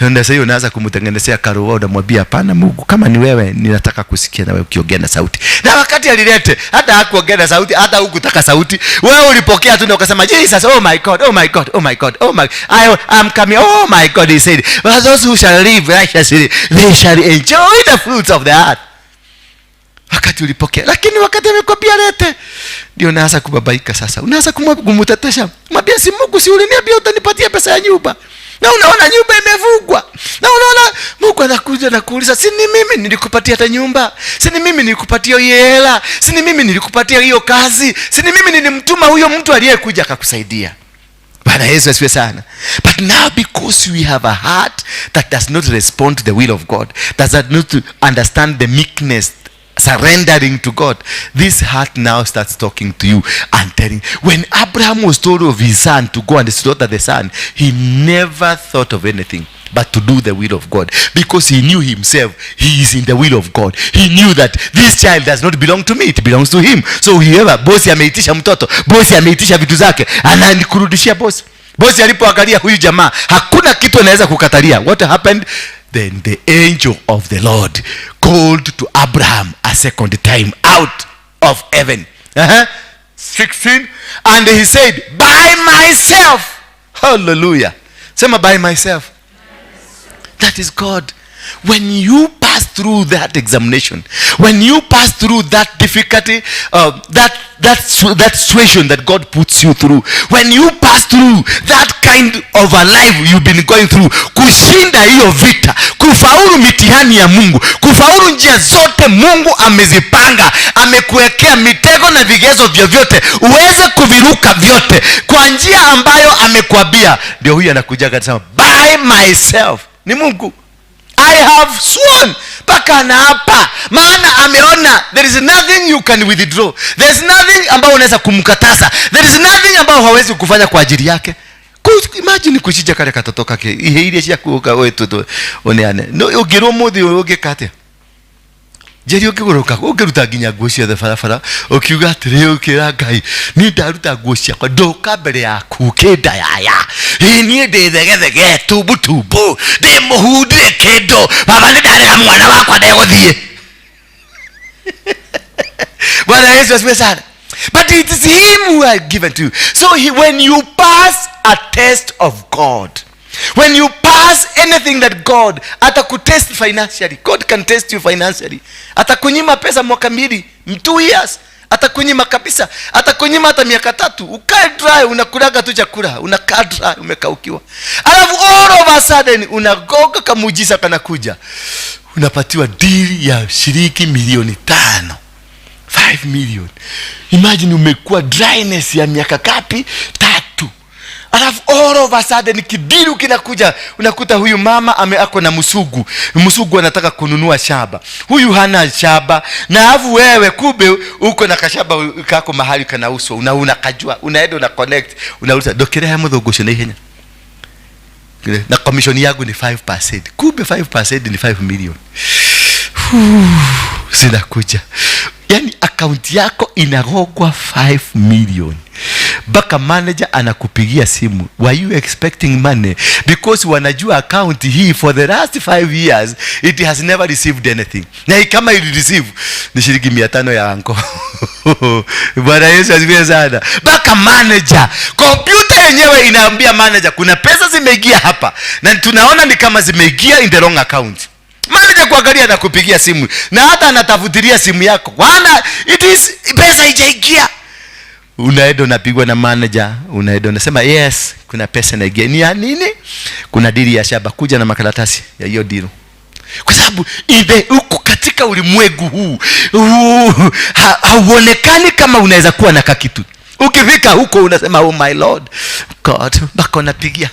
Speaker 1: Na sasa hiyo unaanza kumtengenezea karoho, unamwambia, "Hapana Mungu, kama ni wewe, ninataka kusikia na wewe ukiongea na sauti." Na wakati alilete, hata hakuongea na sauti, hata hukutaka sauti. Wewe ulipokea tu na ukasema, "Jesus, oh my God, oh my God, oh my God, oh my, I am coming, oh my God." He said, "Well, those who shall live righteously, they shall enjoy the fruits of the earth." Wakati ulipokea, lakini wakati amekwambia lete, ndio unaanza kubabaika sasa. Unaanza kumtetesha. Mwambia, "Si Mungu, si uliniambia utanipatia pesa ya nyumba? Na unaona nyumba imefungwa." Na unaona Mungu anakuja na kuuliza, "Si ni mimi nilikupatia hata nyumba? Si ni mimi nilikupatia hiyo hela? Si ni mimi nilikupatia hiyo kazi? Si ni mimi nilimtuma huyo mtu aliyekuja akakusaidia?" Bwana Yesu asifiwe sana. But now, because we have a heart that does not respond to the will of God, does not understand the meekness, surrendering to God, this heart now starts talking to you and telling. When Abraham was told of his son to go and slaughter the son, he never thought of anything but to do the will of God, because he knew himself he is in the will of God. He knew that this child does not belong to me, it belongs to him. So whoever, bosi ameitisha mtoto, bosi ameitisha vitu zake, ananikurudishia bosi. Bosi alipoangalia huyu jamaa hakuna kitu anaweza kukatalia. What happened then? The angel of the Lord called to Abraham a second time out of heaven. 16, and he said, "By myself." Hallelujah. Sema, "By myself." That is God. When you pass through that examination, when you pass through that difficulty, that situation that God puts you through, when you pass through that kind of a life you've been going through, kushinda hiyo vita, kufaulu mitihani ya Mungu, kufaulu njia zote Mungu amezipanga, amekuwekea mitego na vigezo vyovyote uweze kuviruka vyote kwa njia ambayo amekuambia, ndio huyu anakuja akasema, "By myself." Ni Mungu. "I have sworn." Mpaka anaapa, maana ameona there is nothing you can withdraw, there is nothing ambayo unaweza kumkataza, there is nothing ambayo hawezi kufanya kwa ajili yake. Imagine kuchinja kale katoto kake, ihe iria cia kuoka wetu tu oneane no ungirwo muthi ũyũ ũngĩka atĩa? Njeri, ũngĩgũrũka ũngĩruta nginya nguo ciothe barabara, ũkiuga atĩrĩ, ũkĩra Ngai, niĩ ndaruta nguo ciakwa, ndoka mbere yaku kĩnda yaya, ĩ niĩ ndĩ thegethege, tumbutumbu, ndĩ mũhu, ndirĩ kĩndũ. Baba, nĩ ndarega mwana wakwa ndegũthiĩ. Bwana Yesu asifiwe sana. But it is him who has given to you. So when you pass a test of God, when you pass anything that God atakutest financially, God can test you financially. Atakunyima pesa mwaka 2, 2 years, atakunyima kabisa, atakunyima hata miaka 3, ukae dry, unakulaga tu chakula, unakaa dry, umekaukiwa. Alafu all of a sudden unagoga kamuujiza kanakuja, unapatiwa deal ya shilingi milioni 5, 5 million. Imagine umekuwa dryness ya miaka ngapi? 3. Alafu all of a sudden kideal kinakuja, unakuta huyu mama ako na msungu, msungu anataka kununua shamba, huyu hana shamba, na alafu wewe kumbe uko na kashamba kako mahali kanauswa, una kajua, unaenda una connect, unauza, ndokirehe muthungu ucio na ihenya, na commission yangu ni 5%. Kumbe 5% ni 5 million zinakuja. Yani akaunti yako inagogwa 5 million mpaka manager anakupigia simu, "Were you expecting money?" Because wanajua account hii for the last 5 years it has never received anything, na kama ili receive ni shilingi 500 ya anko. Bwana Yesu asifiwe sana. Mpaka manager, kompyuta yenyewe inaambia manager kuna pesa zimeingia hapa na tunaona ni kama zimeingia in the wrong account. Manager kuangalia na kupigia simu, na hata anatafutilia simu yako, wana it is pesa ijaingia. Unaenda unapigwa na manager, unaenda unasema, "Yes, kuna pesa inaingia." "Ni ya nini?" "Kuna deal ya shamba, kuja na makaratasi ya hiyo deal." Kwa sababu ile uko katika ulimwengu huu, hauonekani kama unaweza kuwa na kakitu. Ukifika huko unasema, "Oh my Lord God," mpaka unapigia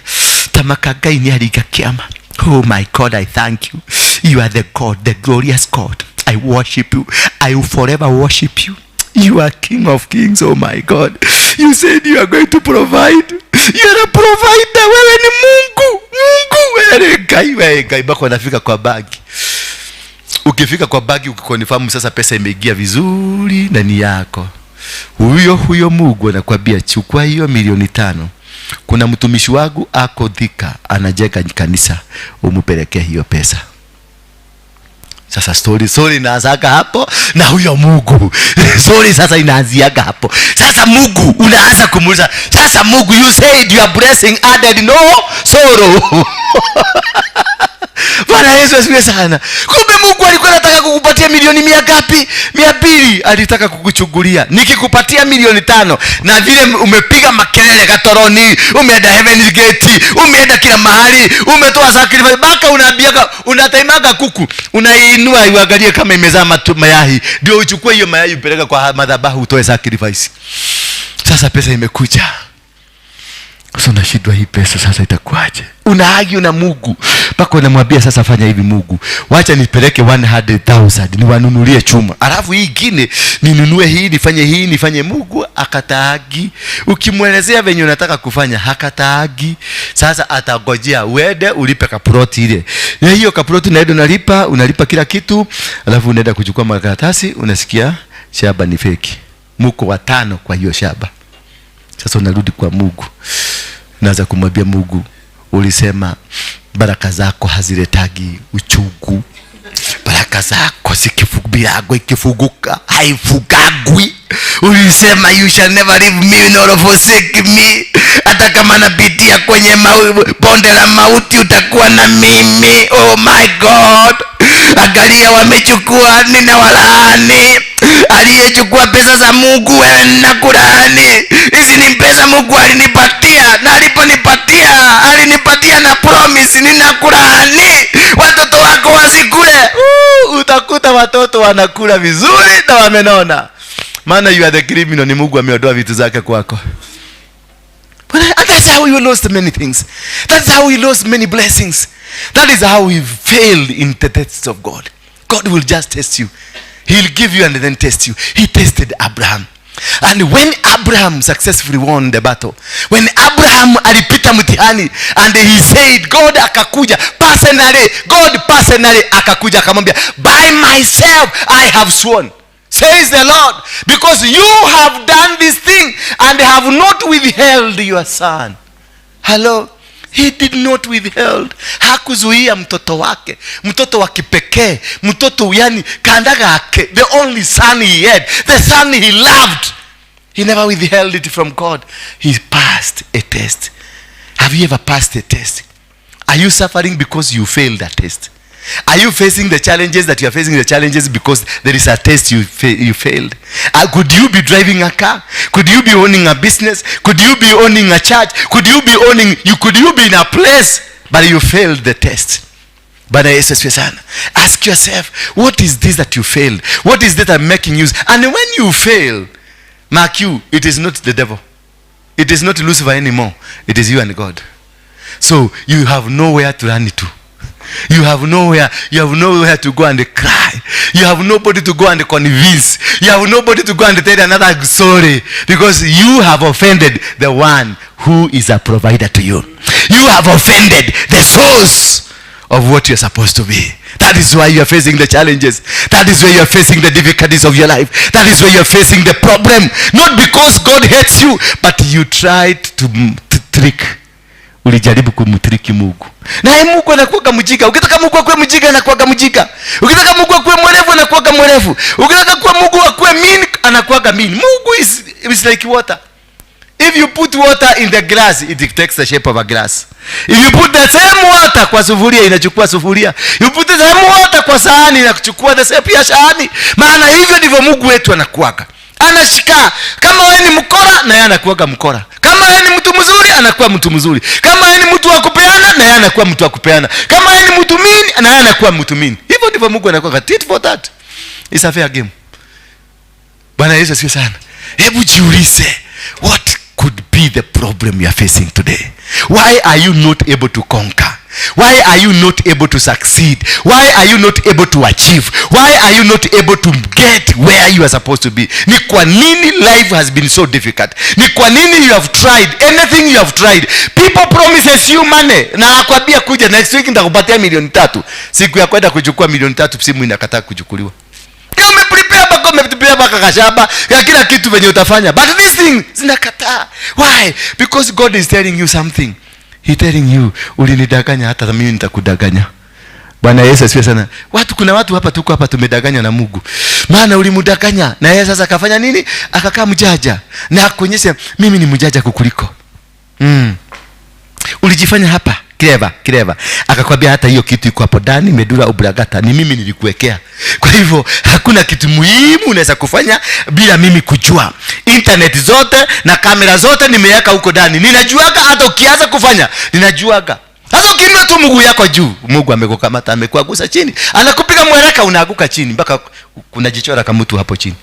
Speaker 1: tamaka, "Ngai nĩ aringa kĩama. Oh my God, I thank you. You are the God, the glorious God. I worship you. I will forever worship you. You are King of kings. Oh my God, you said you are going to provide. You are a provider. Wewe ni Mungu, Mungu, wewe ni Ngai, wewe Ngai." Mpaka unafika kwa bagi. Ukifika kwa bagi, ukiconfirm sasa pesa imeingia vizuri na ni yako, huyo huyo Mungu anakwambia, "Chukua hiyo milioni 5. Kuna mtumishi wangu ako Thika anajenga kanisa, umupelekee hiyo pesa." Sasa story inaanzaga hapo na huyo Mungu. Story sasa inaanziaga hapo. Sasa Mungu unaanza kumuuliza, "Sasa Mungu, you said your blessing added no sorrow." Bwana Yesu asifiwe sana. Kumbe Mungu alikuwa anataka kukupatia milioni mia ngapi? 200. Alitaka kukuchungulia. Nikikupatia milioni 5 na vile umepiga makelele Gatoroni, umeenda Heaven's Gate, umeenda kila mahali, umetoa sacrifice, mpaka unaambiaga, unataimaga kuku, unainua uangalie kama imezaa mayai, ndio uchukue hiyo mayai upeleke kwa madhabahu utoe sacrifice. Sasa pesa imekuja. Sasa unashindwa hii pesa sasa itakuwaje? Unaargue na Mungu mpaka unamwambia, "Sasa fanya hivi Mungu, wacha nipeleke 100,000 niwanunulie chuma, alafu hii ingine ninunue hii, nifanye hii, nifanye." Mungu akataagi. Ukimwelezea venye unataka kufanya, hakataagi. Sasa atagojea uende ulipe kaploti ile, na hiyo kaploti unaenda unalipa, unalipa kila kitu, alafu unaenda kuchukua makaratasi, unasikia shamba ni feki, muko watano kwa hiyo shamba. Sasa unarudi kwa Mungu, naanza kumwambia Mungu, "Ulisema baraka zako haziletagi uchungu, baraka zako milango ikifunguka haifungagwi. Ulisema you shall never leave me nor forsake me. Hata kama napitia kwenye bonde la mauti, utakuwa na mimi. Oh my God, angalia wamechukua, ninawalaani. Aliyechukua pesa za Mungu, wewe nakulaani. Hizi ni pesa Mungu alinipatia, na aliponipatia alinipatia na promise. Ninakulaani, watoto wako wasikule." Utakuta watoto wanakula vizuri na wamenona, maana you are the criminal. Ni Mungu ameondoa vitu zake kwako. But that's how you lost many things. That's how we lost many blessings. That is how we failed in the tests of God. God will just test you. He'll give you and then test you. He tested Abraham. And when Abraham successfully won the battle, when Abraham alipita mtihani and he said, God akakuja personally, God personally akakuja akamwambia, by myself I have sworn, says the Lord, because you have done this thing and have not withheld your son. Hello? He did not withheld. Hakuzuia mtoto wake, mtoto wa kipekee, mtoto yani kandaga ake, the only son he had, the son he loved. He never withheld it from God. He passed a test. Have you ever passed a test? Are you suffering because you failed a test? Are you facing the challenges that you are facing the challenges because there is a test you failed? Could you be driving a car? Could you be owning a business? Could you be owning a church? Could you be owning, you could you be in a place but you failed the test? Bwana Yesu asifiwe sana. Ask yourself, what is this that you failed? What is that I'm making use? And when you fail, mark you, it is not the devil. It is not Lucifer anymore. It is you and God. So you have nowhere to run to. You have nowhere to go and cry. You have nobody to go and convince. You have nobody to go and tell another story, because you have offended the one who is a provider to you. You have offended the source of what you're supposed to be. That is why you are facing the challenges. That is why you are facing the difficulties of your life. That is why you are facing the problem. Not because God hates you, but you tried to trick. Ulijaribu kumtrick Mungu. Naye Mungu anakuwaga mjinga. Ukitaka Mungu akuwe mjinga, anakuwaga mjinga. Ukitaka Mungu akuwe mwerevu, anakuwaga mwerevu. Ukitaka kuwa Mungu akuwe mean, anakuwaga mean. Mungu is like water. If you put water in the glass, it takes the shape of a glass. If you put the same water kwa sufuria, inachukua sufuria. You put the same water kwa sahani, inachukua the shape ya sahani. Maana hivyo ndivyo Mungu wetu anakuwaga. Anashika. Kama wewe ni mkora, na yeye anakuwaga mkora. Kama wewe ni mtu mzuri, anakuwa mtu mzuri. Kama wewe ni mtu wa kupeana, na yeye anakuwa mtu wa kupeana. Kama wewe ni mtu mean, na yeye anakuwa mtu mean. Hivyo ndivyo Mungu anakuwaga. Tit for tat. It's a fair game. Bwana Yesu asifiwe sana. Hebu jiulize, what could be the problem you are facing today? Why are you not able to conquer? Why are you not able to succeed? Why are you not able to achieve? Why are you not able to get where you are supposed to be? Ni kwa nini life has been so difficult? Ni kwa nini you have tried anything you have tried? People promises you money na akwambia kuja next week nitakupatia milioni 3. Siku ya kwenda kuchukua milioni 3, simu inakataa kuchukuliwa. Umeprepare mpaka umeprepare mpaka kashamba ya kila kitu venye utafanya, but this thing zinakataa. Why? Because God is telling you something. He telling you, ulinidanganya, hata mimi nitakudanganya. Bwana Yesu asifiwe sana. Watu, kuna watu hapa, tuko hapa tumedanganywa na Mungu. Maana ulimdanganya na yeye sasa akafanya nini? Akakaa mjanja na akuonyesha mimi ni mjanja kukuliko. Ulijifanya hapa clever, clever. Akakwambia hata hiyo kitu iko hapo ndani, medulla oblongata, ni mimi nilikuwekea. Kwa hivyo hakuna kitu muhimu unaweza kufanya bila mimi kujua. Internet zote na kamera zote nimeweka huko ndani. Ninajuaga hata ukianza kufanya, ninajuaga. Sasa ukiinua tu mguu yako juu, Mungu amekukamata, amekuagusa chini. Anakupiga mwereka, unaanguka chini mpaka kuna jichora kama mtu hapo chini.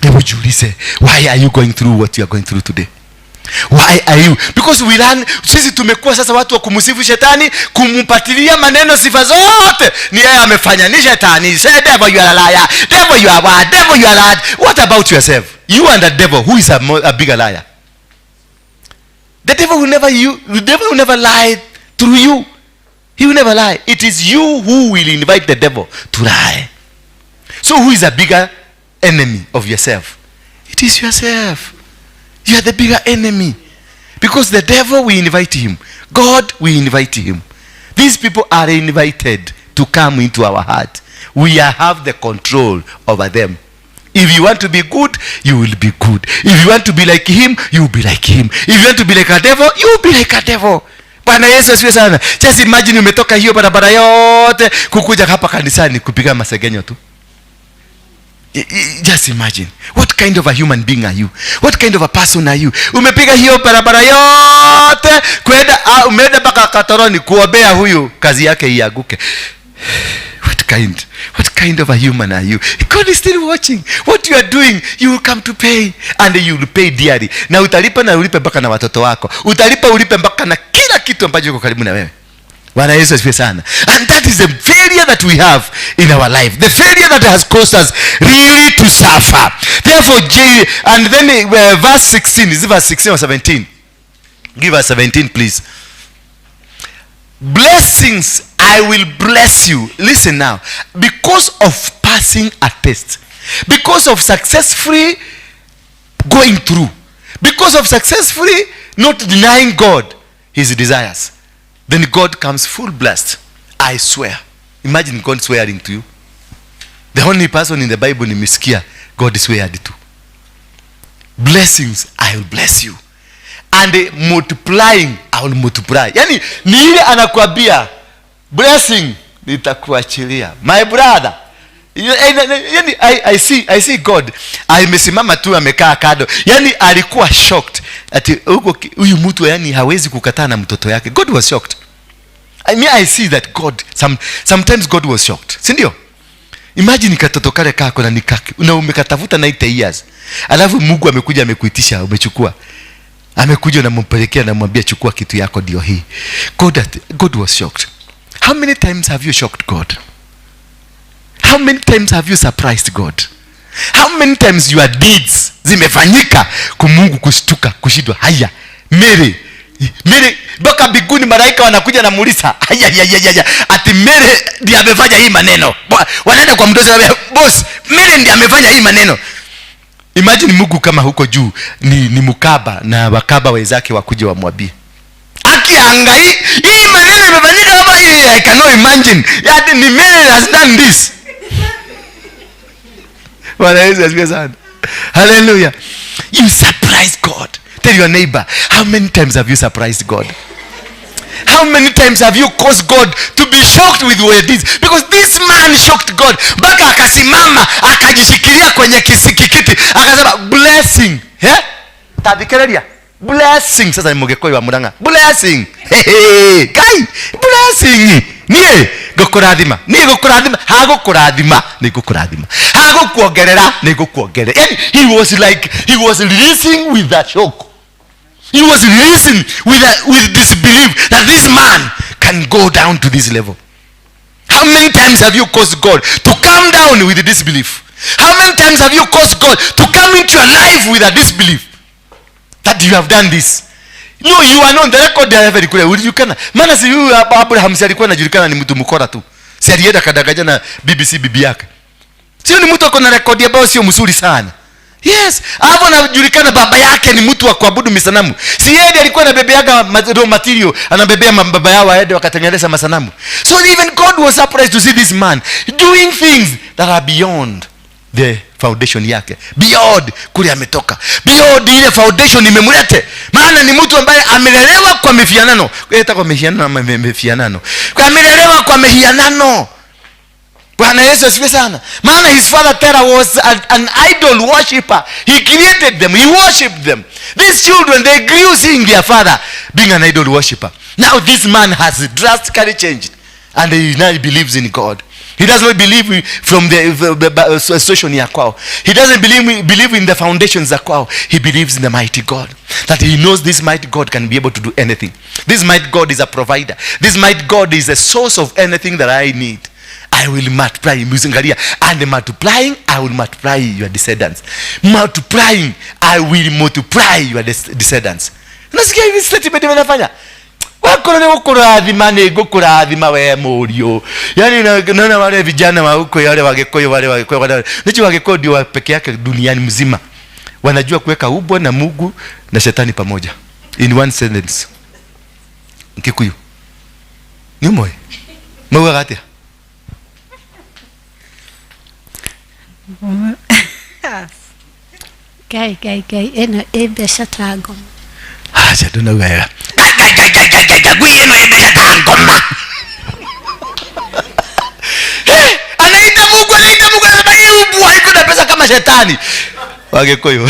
Speaker 1: Hebu jiulize, why are you going through what you are going through today? Why are you? Because we learn, sisi tumekuwa sasa watu wa kumsifu shetani, kumpatilia maneno sifa zote. Ni yeye amefanya, ni shetani. Say devil you are a liar. Devil you are what? Devil you are that. What about yourself? You and the devil, who is a bigger liar? The devil will never you, the devil will never lie through you. He will never lie. It is you who will invite the devil to lie. So who is a bigger enemy of yourself? It is yourself. You are the bigger enemy. Because the devil, we invite him. God, we invite him. These people are invited to come into our heart. We have the control over them. If you want to be good, you will be good. If you want to be like him, you will be like him. If you want to be like a devil, you will be like a devil. Bwana Yesu asifiwe sana. Just imagine umetoka hiyo barabara yote kukuja hapa kanisani kupiga masegenyo tu. Just imagine. What kind of a human being are you? What kind of a person are you? Umepiga hiyo barabara yote kwenda, umeenda mpaka Katoroni kuombea huyu kazi yake ianguke. What kind of a human are you? God is still watching. What you are doing, you will come to pay. And you will pay dearly. Na utalipa na ulipe mpaka na watoto wako. Utalipa ulipe mpaka na kila kitu ambacho kiko karibu na wewe. Bwana Yesu asifiwe sana. And that is the failure that we have in our life. The failure that has caused us really to suffer. There Therefore, J, and then verse 16, is it verse 16 or 17? Give us 17, please. Blessings, I will bless you. Listen now. Because of passing a test, because of successfully going through, because of successfully not denying God his desires, then God comes full blessed. I swear. Imagine God swearing to you. The only person in the Bible nimesikia God sweared to. Blessings, I will bless you. And multiplying, I will multiply. Yani ni ile anakuambia blessing nitakuachilia. My brother. Yani I see God amesimama tu, amekaa kando. Yani alikuwa shocked ati huko huyu mtu, yani hawezi kukataa na mtoto yake. God was shocked. I mean, I see that God sometimes God was shocked. Si ndio? Imagine katoto kale kako na nikake na umekatafuta 90 years. Alafu Mungu amekuja, amekuitisha, umechukua. Amekuja, unampelekea, namwambia, "Chukua kitu yako, ndio hii." God was shocked. How many times have you shocked God? How many times have you surprised God? How many times your deeds zimefanyika kumungu kushtuka, kushindwa? Haya, Mary, Mary, mpaka mbinguni malaika wanakuja na muuliza, "Haya, haya, haya, haya, ati Mary ndiye amefanya hii maneno?" Wanaenda kwa mdosi, anambia, "Boss, Mary ndiye amefanya hii maneno." Imagine Mungu kama huko juu ni mkaba na wakaba wenzake wakuja wamwambie, "Akiangai hii maneno imefanyika hapa hii, I cannot imagine. Yaani ni Mary has done this." Bwana Yesu asifiwe sana. Hallelujah. You surprise God. Tell your neighbor, how many times have you surprised God? How many times have you caused God to be shocked with your deeds? Because this man shocked God. Mpaka akasimama, akajishikilia kwenye kiti, akasema blessing. Eh? Tathikĩrĩria. Blessing. Sasa ni Mũgĩkũyũ wa Murang'a. Blessing. Hey, hey, Ngai, blessing. Niĩ ngũkũrathima. Niĩ ngũkũrathima. Hagũkũrathima, nĩ ngũkũrathima. Hagũkuongerera, nĩ ngũkuongerera. Yani he was like, he was releasing with a shock. He was releasing with disbelief that this man can go down to this level. How many times have you caused God to come down with disbelief? How many times have you caused God to come into your life with a disbelief that you have done this? No, you are not the record ya heaven kule ulijulikana. Maana si huyu Abraham, si alikuwa anajulikana ni mtu mkora tu. Si alienda kadanganya na BBC bibi yake. Sio ni mtu ako na rekodi ambayo sio mzuri sana. Yes, hapo anajulikana baba yake ni mtu wa kuabudu misanamu. Si yeye ndiye alikuwa anabebeaga raw material, anabebea baba yao waende wakatengeneza masanamu. So even God was surprised to see this man doing things that are beyond the foundation yake, beyond kule ametoka, beyond ile foundation imemlete. Maana ni mtu ambaye amelelewa kwa mifianano, eta kwa mifianano ama mifianano, amelelewa kwa mihianano. Bwana Yesu asifiwe sana. Maana his father Terah was an idol worshipper. He created them, he worshipped them. These children, they grew seeing their father being an idol worshipper. Now this man has drastically changed and he now believes in God. He does not believe from the association ya kwao. He doesn't believe in the foundations za kwao. He believes in the mighty God. That he knows this mighty God can be able to do anything. This mighty God is a provider. This mighty God is a source of anything that I need. I will multiply. Angalia. And multiplying, I will multiply your descendants. Multiplying, I will multiply your descendants. Nasikia hivi statement wanafanya. Wakorwo nĩ gũkũrathima, nĩ ngũkũrathima we mũriũ. Yani naona wale vijana wa huko, wale Wagĩkũyũ, wale Wagĩkũyũ, wale nicho Wagĩkũyũ ndio wa peke yake duniani mzima wanajua kuweka ubwa na Mungu na shetani pamoja in one sentence. Kikuyu nĩ ũmoĩ maugaga atĩa?
Speaker 2: Ngai, Ngai, Ngai, ĩno ĩ mbeca ta ngoma.
Speaker 1: Acha ndunauga wega. Ngai, Ngai, Ngai, Ngai, Ngai, Ngai, ngui ĩno ĩ mbeca ta ngoma. Hey, anaita Mungu, anaita Mungu, anasema hii ubwa iko na pesa kama shetani. Wagĩkũyũ.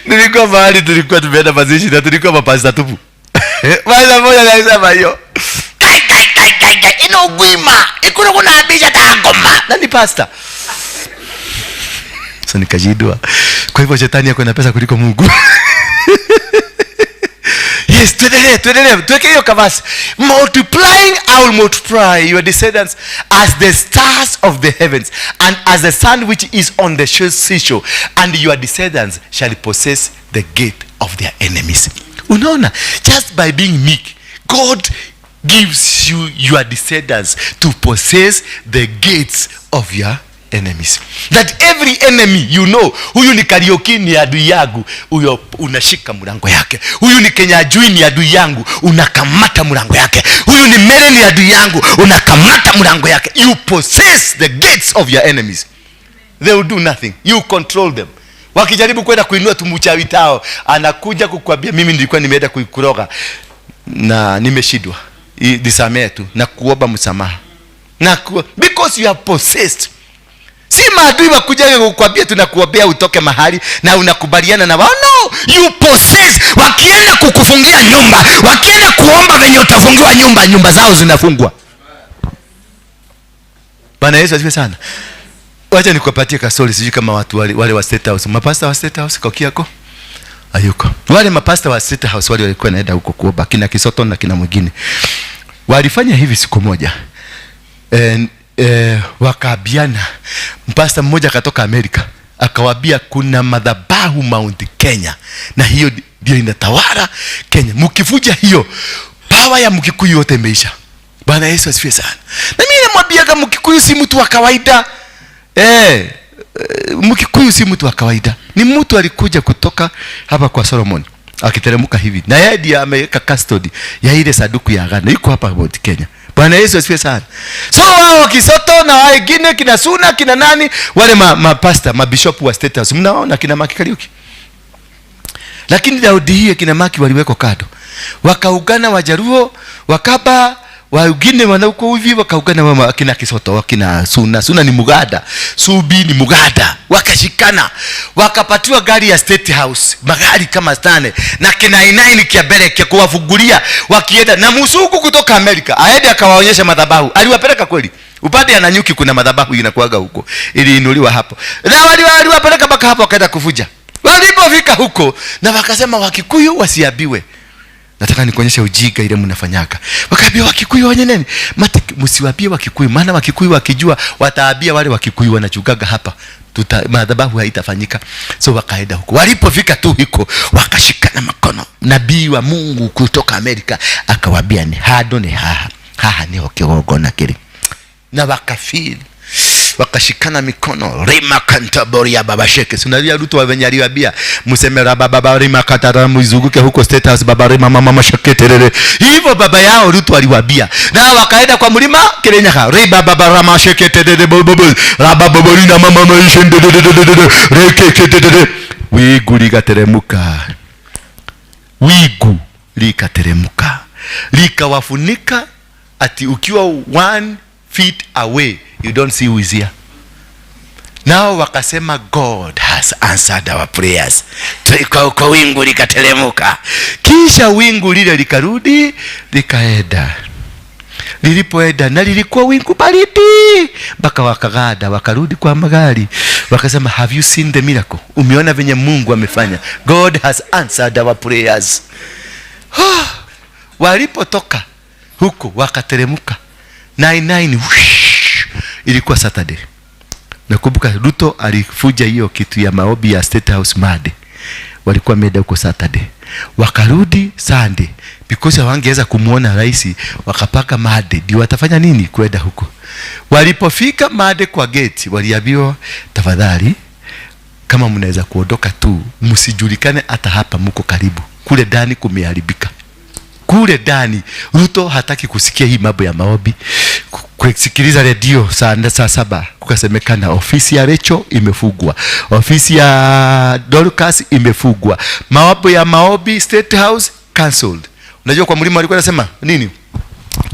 Speaker 1: Nilikuwa mahali tulikuwa tumeenda mazishi na tulikuwa mapasta tupu. Mara moja alisema hiyo. Ngai, Ngai, Ngai, Ngai, Ngai, ĩno ngwima ĩkoragwo na mbeca ta ngoma. Na ni pasta. Sasa nikajidua. Kwa hivyo shetani ako na pesa kuliko Mungu. Yes, tuendelee, tuendelee, tuweke hiyo kaverse. Multiplying, I will multiply your descendants as the stars of the heavens and as the sand which is on the seashore, and your descendants shall possess the gate of their enemies. Unaona, just by being meek, God gives you your descendants to possess the gates of your enemies. That every enemy you know, huyu ni Kariuki, ni adui yangu, huyo unashika mlango yake. Huyu ni Kenyajui, ni adui yangu, unakamata mlango yake. Huyu ni Mere, ni adui yangu, unakamata mlango yake. You possess the gates of your enemies. They will do nothing. You control them. Wakijaribu kwenda kuinua tumuchawi tao, anakuja kukwambia, "Mimi nilikuwa nimeenda kuikuroga na nimeshindwa, nisamehe tu na kuomba msamaha." Because you have possessed. Si maadui wakuja kukwambia, "Tunakuombea utoke mahali," na unakubaliana na wao. No, you possess. Wakienda kukufungia nyumba, wakienda kuomba venye utafungiwa nyumba, nyumba zao zinafungwa. Bwana Yesu asifiwe sana. Wacha nikupatie kastory. Sijui kama watu wale wa State House, mapasta wa State House, Kokiako hayuko, wale mapasta wa State House, wale walikuwa naenda huko kuomba, kina Kisoto na kina mwingine, walifanya hivi siku moja. Wakaambiana, mpasta mmoja akatoka Amerika akawambia kuna madhabahu Mount Kenya na hiyo ndio inatawala Kenya. Mkivuja hiyo, power ya Mkikuyu yote imeisha. Bwana Yesu asifiwe sana. Na mimi namwambiaga, Mkikuyu si mtu wa kawaida. Mkikuyu si mtu wa kawaida, ni mtu alikuja kutoka hapa kwa Solomon akiteremka hivi, na yeye ndiye ameweka custody ya ile sanduku ya agano, iko hapa Mount Kenya. Bwana Yesu asifiwe sana. So wao Kisoto na wengine, kina Suna, kina nani, wale mapasta, mabishopu wa State House, mnaona kina Maki Kariuki. Lakini Daudi hii, kina Maki waliwekwa kando, wakaungana Wajaruo, Wakaba, wengine wanauko hivi, wakaungana wakina Kisoto, wakina Suna. Suna ni Muganda, Subi ni Muganda, wakashikana, wakapatiwa gari ya State House, magari kama tane na kina inaini kia mbele kia kuwafungulia wakienda, na musungu kutoka Amerika aende akawaonyesha madhabahu. Aliwapeleka kweli upande ya Nanyuki, kuna madhabahu inakuaga huko, iliinuliwa hapo, na waliwapeleka mpaka hapo, wakaenda kuvuja. Walipofika huko na wakasema Wakikuyu wasiabiwe. Nataka nikuonyeshe ujinga ile mnafanyaka. Wakaambia Wakikuyu wenye nini? Mati, msiwaambie Wakikuyu, maana Wakikuyu wakijua wataambia wale Wakikuyu wanachugaga hapa. Madhabahu haitafanyika. So wakaenda huko. Walipofika tu huko wakashikana mkono. Nabii wa Mungu kutoka Amerika akawaambia, ni hado ni haha. Haha niho kigongona kiri. Na wakafeel, wakashikana mikono, rima kantaboria baba sheke. Sunalia Ruto wa venye aliwaambia, mseme raba baba rima katara, mzunguke huko State House, baba rima mama mashake terere. Hivyo baba yao Ruto aliwaambia, na wakaenda kwa mlima Kirinyaga, riba baba rama sheke terere bobo raba bobo rina mama maisha reke terere. Wingu likateremuka, wingu likateremuka likawafunika, ati ukiwa 1 feet away you don't see who is here. Nao wakasema, "God has answered our prayers." Tulikuwa huko, wingu likateremka, kisha wingu lile likarudi likaenda. Lilipoenda, na lilikuwa wingu baridi mpaka wakagada, wakarudi kwa magari, wakasema, "Have you seen the miracle? Umeona venye Mungu amefanya? God has answered our prayers." Walipotoka huko wakateremka 99, whoosh, ilikuwa Saturday. Nakumbuka Ruto alifuja hiyo kitu ya maombi ya State House Monday, walikuwa wameenda huko Saturday, wakarudi Sunday because hawangeweza kumuona rais, wakapaka Monday ndio watafanya nini kwenda huko. Walipofika Monday kwa gate, waliambiwa, "Tafadhali, kama mnaweza kuondoka tu, msijulikane hata hapa mko karibu, kule ndani kumeharibika." Kule ndani Ruto hataki kusikia hii mambo ya maombi, kusikiliza redio saa 7, kukasemekana ofisi ya Rachel imefungwa, ofisi ya Dorcas imefungwa, mambo ya maombi State House cancelled. Unajua kwa mlima walikuwa nasema nini?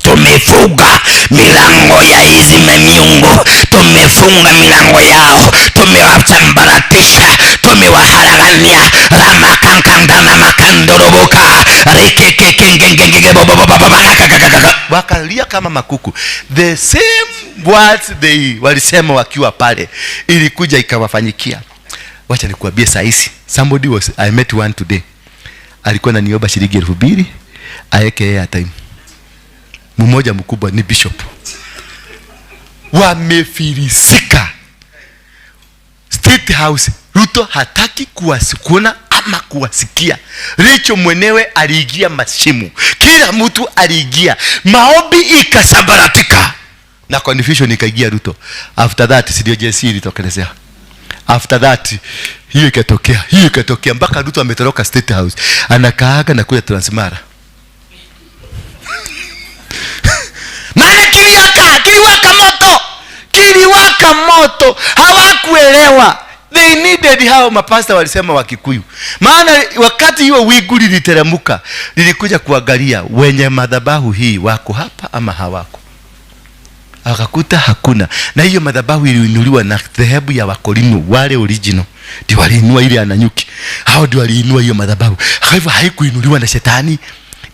Speaker 3: Tumefunga milango ya hizi miungu, tumefunga milango yao, tumewasambaratisha, tumewaharagania ramakankandanamakandoroboka rikekekengengengebobobobobomakakakakaka.
Speaker 1: Wakalia kama makuku. The same words they walisema wakiwa pale ilikuja ikawafanyikia. Wacha nikuambie, saa hizi somebody was, I met one today. Alikuwa ananiomba shilingi 2000 aeke airtime. Mmoja mkubwa ni bishop. Wamefilisika. State House, Ruto hataki kuona ama kuwasikia. Rachel mwenyewe aliingia mashimu. Kila mtu aliingia. Maombi ikasambaratika. Na confusion ikaingia Ruto. After that, si ndio JSC ilitokelezea. After that, hiyo ikatokea, hiyo ikatokea mpaka Ruto ametoroka State House. Anakaaga na kule Transmara. Maana kiliwaka moto. Kiliwaka moto. Hawakuelewa. They needed hao mapasta walisema Wakikuyu. Maana wakati hiyo wingu liliteremka, lilikuja kuangalia wenye madhabahu hii wako hapa ama hawako. Akakuta hakuna. Na hiyo madhabahu iliinuliwa na dhehebu ya Wakorino wale original. Ndio waliinua ile Ananyuki. Hao ndio waliinua hiyo madhabahu. Kwa hivyo haikuinuliwa na shetani.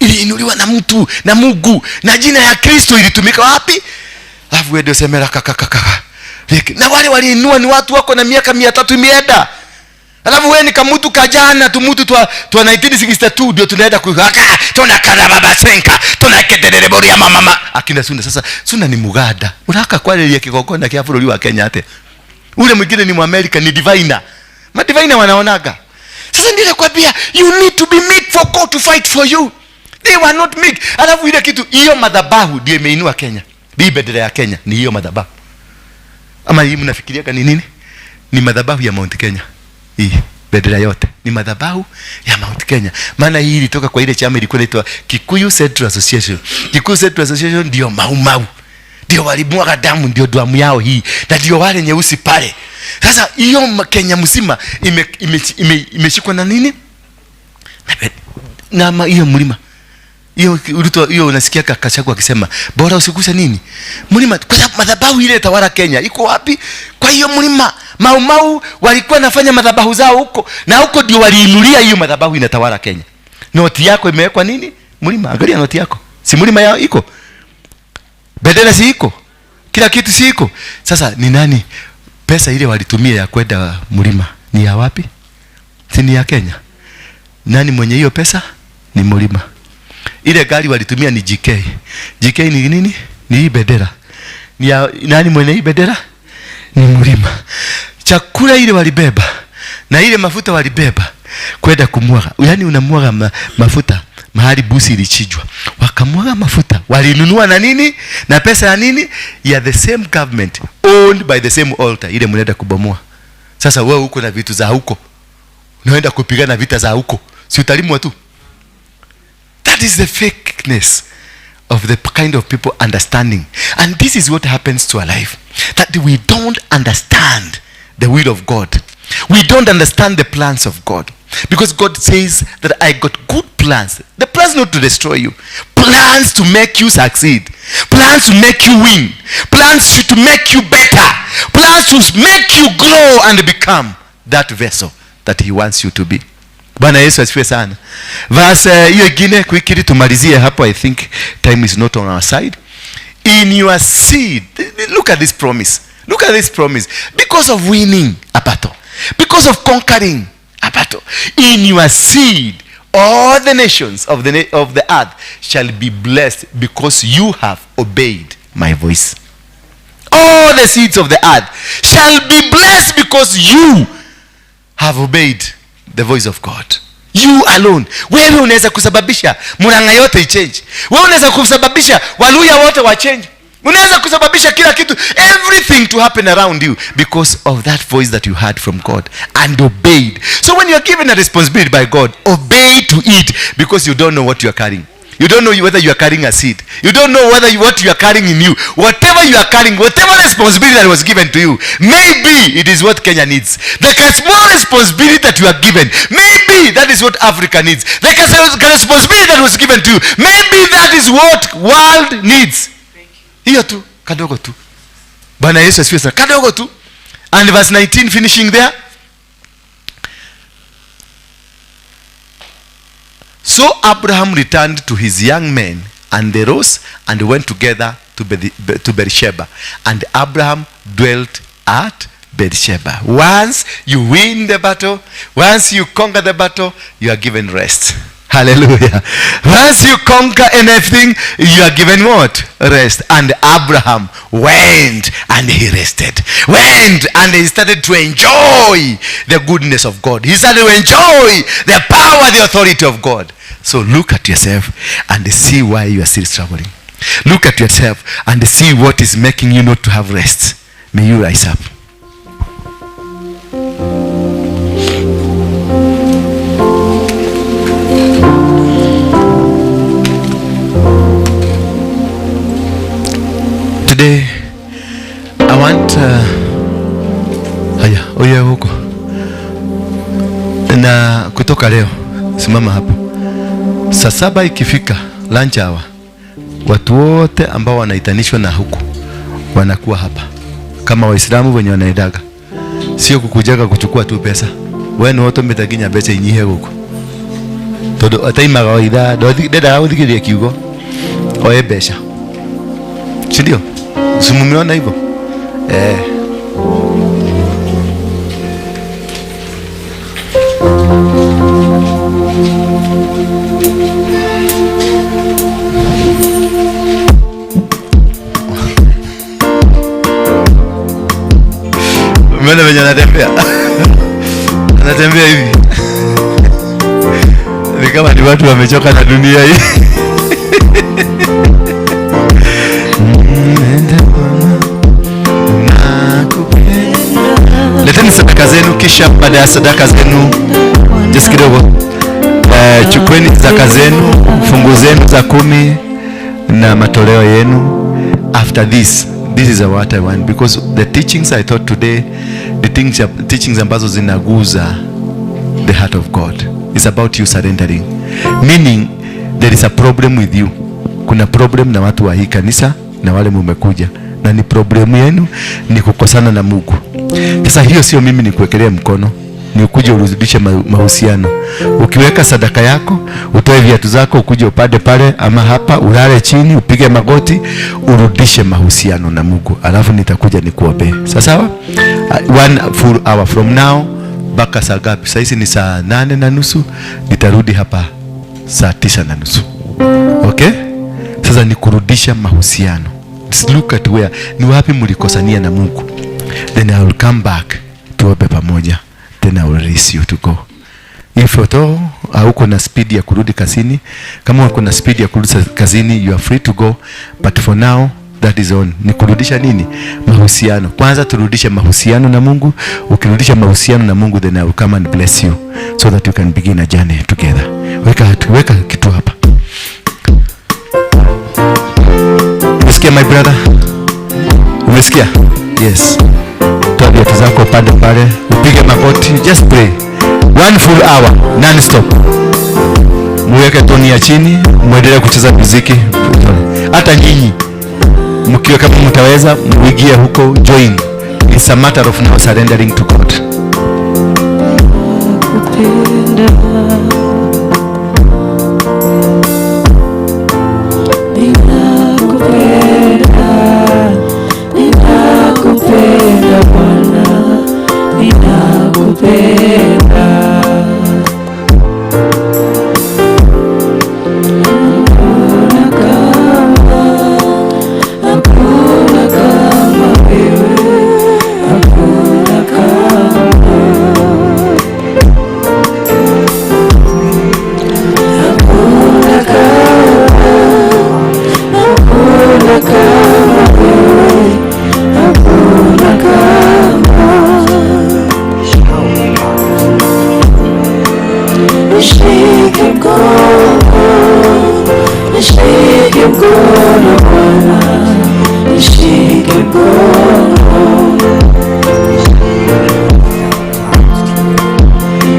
Speaker 1: Iliinuliwa na mtu, na Mungu, na jina ya Kristo ilitumika wapi? Alafu wewe ndio semera kaka. Na wale waliinua ni watu wako na miaka 300 imeenda. Alafu wewe ni kamutu kajana tumutu twa 1962 ndio tunaenda kuhaka tunakana baba senka tunaketereboria mama akina Suna. Sasa Suna ni Muganda. Uraka kwaleria kigongona kia bũrũri wa Kenya ate. Ule mwingine ni Muamerika, ni diviner. Ma diviner wanaonaga. Sasa ndio nakwambia you need to be meek for God to fight for you. They were not meek. Alafu ile kitu hiyo madhabahu ndio imeinua Kenya. Bi bendera ya Kenya ni hiyo madhabahu. Ama hii mnafikiria ni nini? Ni madhabahu ya Mount Kenya. Hii bendera yote ni madhabahu ya Mount Kenya. Maana hii ilitoka kwa ile chama ilikuwa inaitwa Kikuyu Central Association. Kikuyu Central Association ndio Mau Mau. Ndio walimwaga damu, ndio damu yao hii. Na ndio wale nyeusi pale. Sasa hiyo Kenya mzima imeshikwa na nini? Na hiyo mlima. Hiyo Ruto, hiyo unasikia Gachagua akisema bora usiguse nini? Mlima. Kwa sababu madhabahu ile tawala Kenya iko wapi? Kwa hiyo mlima. Mau Mau walikuwa nafanya madhabahu zao huko, na huko ndio waliinulia hiyo madhabahu inatawala Kenya. Noti yako imewekwa nini? Mlima. Angalia noti yako. Si mlima yao iko? Bendera si iko? Kila kitu si iko? Sasa ni nani pesa ile walitumia ya kwenda mlima ni ya wapi? Si ni ya Kenya? Nani mwenye hiyo pesa? Ni mlima. Ile gari walitumia ni GK. GK ni nini? Ni hii bendera. Ni ya, nani mwenye hii bendera? Ni mlima. Chakula ile walibeba na ile mafuta walibeba kwenda kumwaga. Yaani unamwaga mafuta mahali busi ilichinjwa. Wakamwaga mafuta. Walinunua na nini? Na pesa ya nini? Ya the same government owned by the same altar ile mnaenda kubomoa. Sasa wewe uko na vitu za huko. Unaenda kupigana vita za huko. Si utalimwa tu. That is the fakeness of the kind of people understanding. And this is what happens to our life. That we don't understand the will of God. We don't understand the plans of God. Because God says that I got good plans. The plans not to destroy you. Plans to make you succeed. Plans to make you win. Plans to make you better. Plans to make you grow and become that vessel that he wants you to be. Bwana Yesu asifiwe sana. Verse hiyo ingine quickly tumalizie hapo. I think time is not on our side. In your seed, look at this promise. Look at this promise. Because of winning a battle, because of conquering a battle, in your seed all the nations of the earth shall be blessed because you have obeyed my voice. All the seeds of the earth shall be blessed because you have obeyed the voice of God. You alone. Wewe unaweza kusababisha Murang'a yote ichange. Wewe unaweza kusababisha Waluya wote wa change. Unaweza kusababisha kila kitu, everything to happen around you because of that voice that you heard from God and obeyed. So when you are given a responsibility by God, obey to it because you don't know what you are carrying. You don't know whether you are carrying a seed. You don't know whether what you are carrying in you. Whatever you are carrying, whatever responsibility that was given to you, maybe it is what Kenya needs. The small responsibility that you are given, maybe that is what Africa needs. The responsibility that was given to you, maybe that is what world needs. Hiyo tu, kadogo tu. Bwana Yesu asifiwe sana. Kadogo tu. And verse 19, finishing there. So Abraham returned to his young men, and they rose and went together to Beersheba. And Abraham dwelt at Beersheba. Once you win the battle, once you conquer the battle, you are given rest. Hallelujah. Once you conquer anything, you are given what? Rest. And Abraham went and he rested. Went and he started to enjoy the goodness of God. He started to enjoy the power, the authority of God. So look at yourself and see why you are still struggling. Look at yourself and see what is making you not to have rest. May you rise up. Today, I want haya, oye huko. Na kutoka leo, simama hapo. Saa 7 ikifika lunch hour, watu wote ambao wanaitanishwa na huku wanakuwa hapa. Kama Waislamu wenye wanaendaga. Sio kukujaga kuchukua tu pesa. Wewe ni wote mtaginya pesa inyihe huko. Todo ataimaga waitha, ndenda guthikiria kiugo. Oe mbeca. Si ndio? Si mumeona hivyo? Umeona venye anatembea? Anatembea hivi. Ni kama ni watu wamechoka na dunia hii. Leteni sadaka zenu, kisha baada ya sadaka zenu just kidogo, chukueni zaka zenu, fungu zenu za 10 na matoleo yenu. After this, this is what I want, because the teachings I taught today, the teachings ambazo zinaguza the heart of God. It's about you surrendering, meaning there is a problem with you. Kuna problem na watu wa hii kanisa na wale mumekuja, na ni problemu yenu ni kukosana na Mungu. Sasa hiyo sio mimi ni kuwekelea mkono, ni ukuje urudishe mahusiano. Ukiweka sadaka yako, utoe viatu zako, ukuje upande pale ama hapa, ulale chini, upige magoti, urudishe mahusiano na Mungu. Alafu nitakuja nikuombee. Sawa sawa? 1 full hour from now mpaka saa ngapi? Saa hizi ni saa 8:30, nitarudi hapa saa 9:30. Okay? Sasa ni kurudisha mahusiano. Just look at where ni wapi mlikosania na Mungu. Then I will come back tuombe pamoja. Then I will release you to go. If at all hauko na speed ya kurudi kazini, kama uko na speed ya kurudi kazini, you are free to go, but for now that is on. Ni kurudisha nini? Mahusiano. Kwanza turudishe mahusiano na Mungu. Ukirudisha mahusiano na Mungu, then I will come and bless you so that you can begin a journey together. Weka kitu hapa. Umesikia my brother? Umesikia? Yes. Toa viatu zako pande pale, upige magoti, just pray. 1 full hour non stop. Muweke toni ya chini, muendelee kucheza muziki. Hata nyinyi mkiwa kama mtaweza, muingie huko, join. It's a matter of now surrendering to God.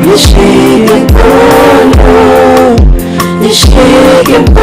Speaker 4: Nishike mkono, nishike mkono.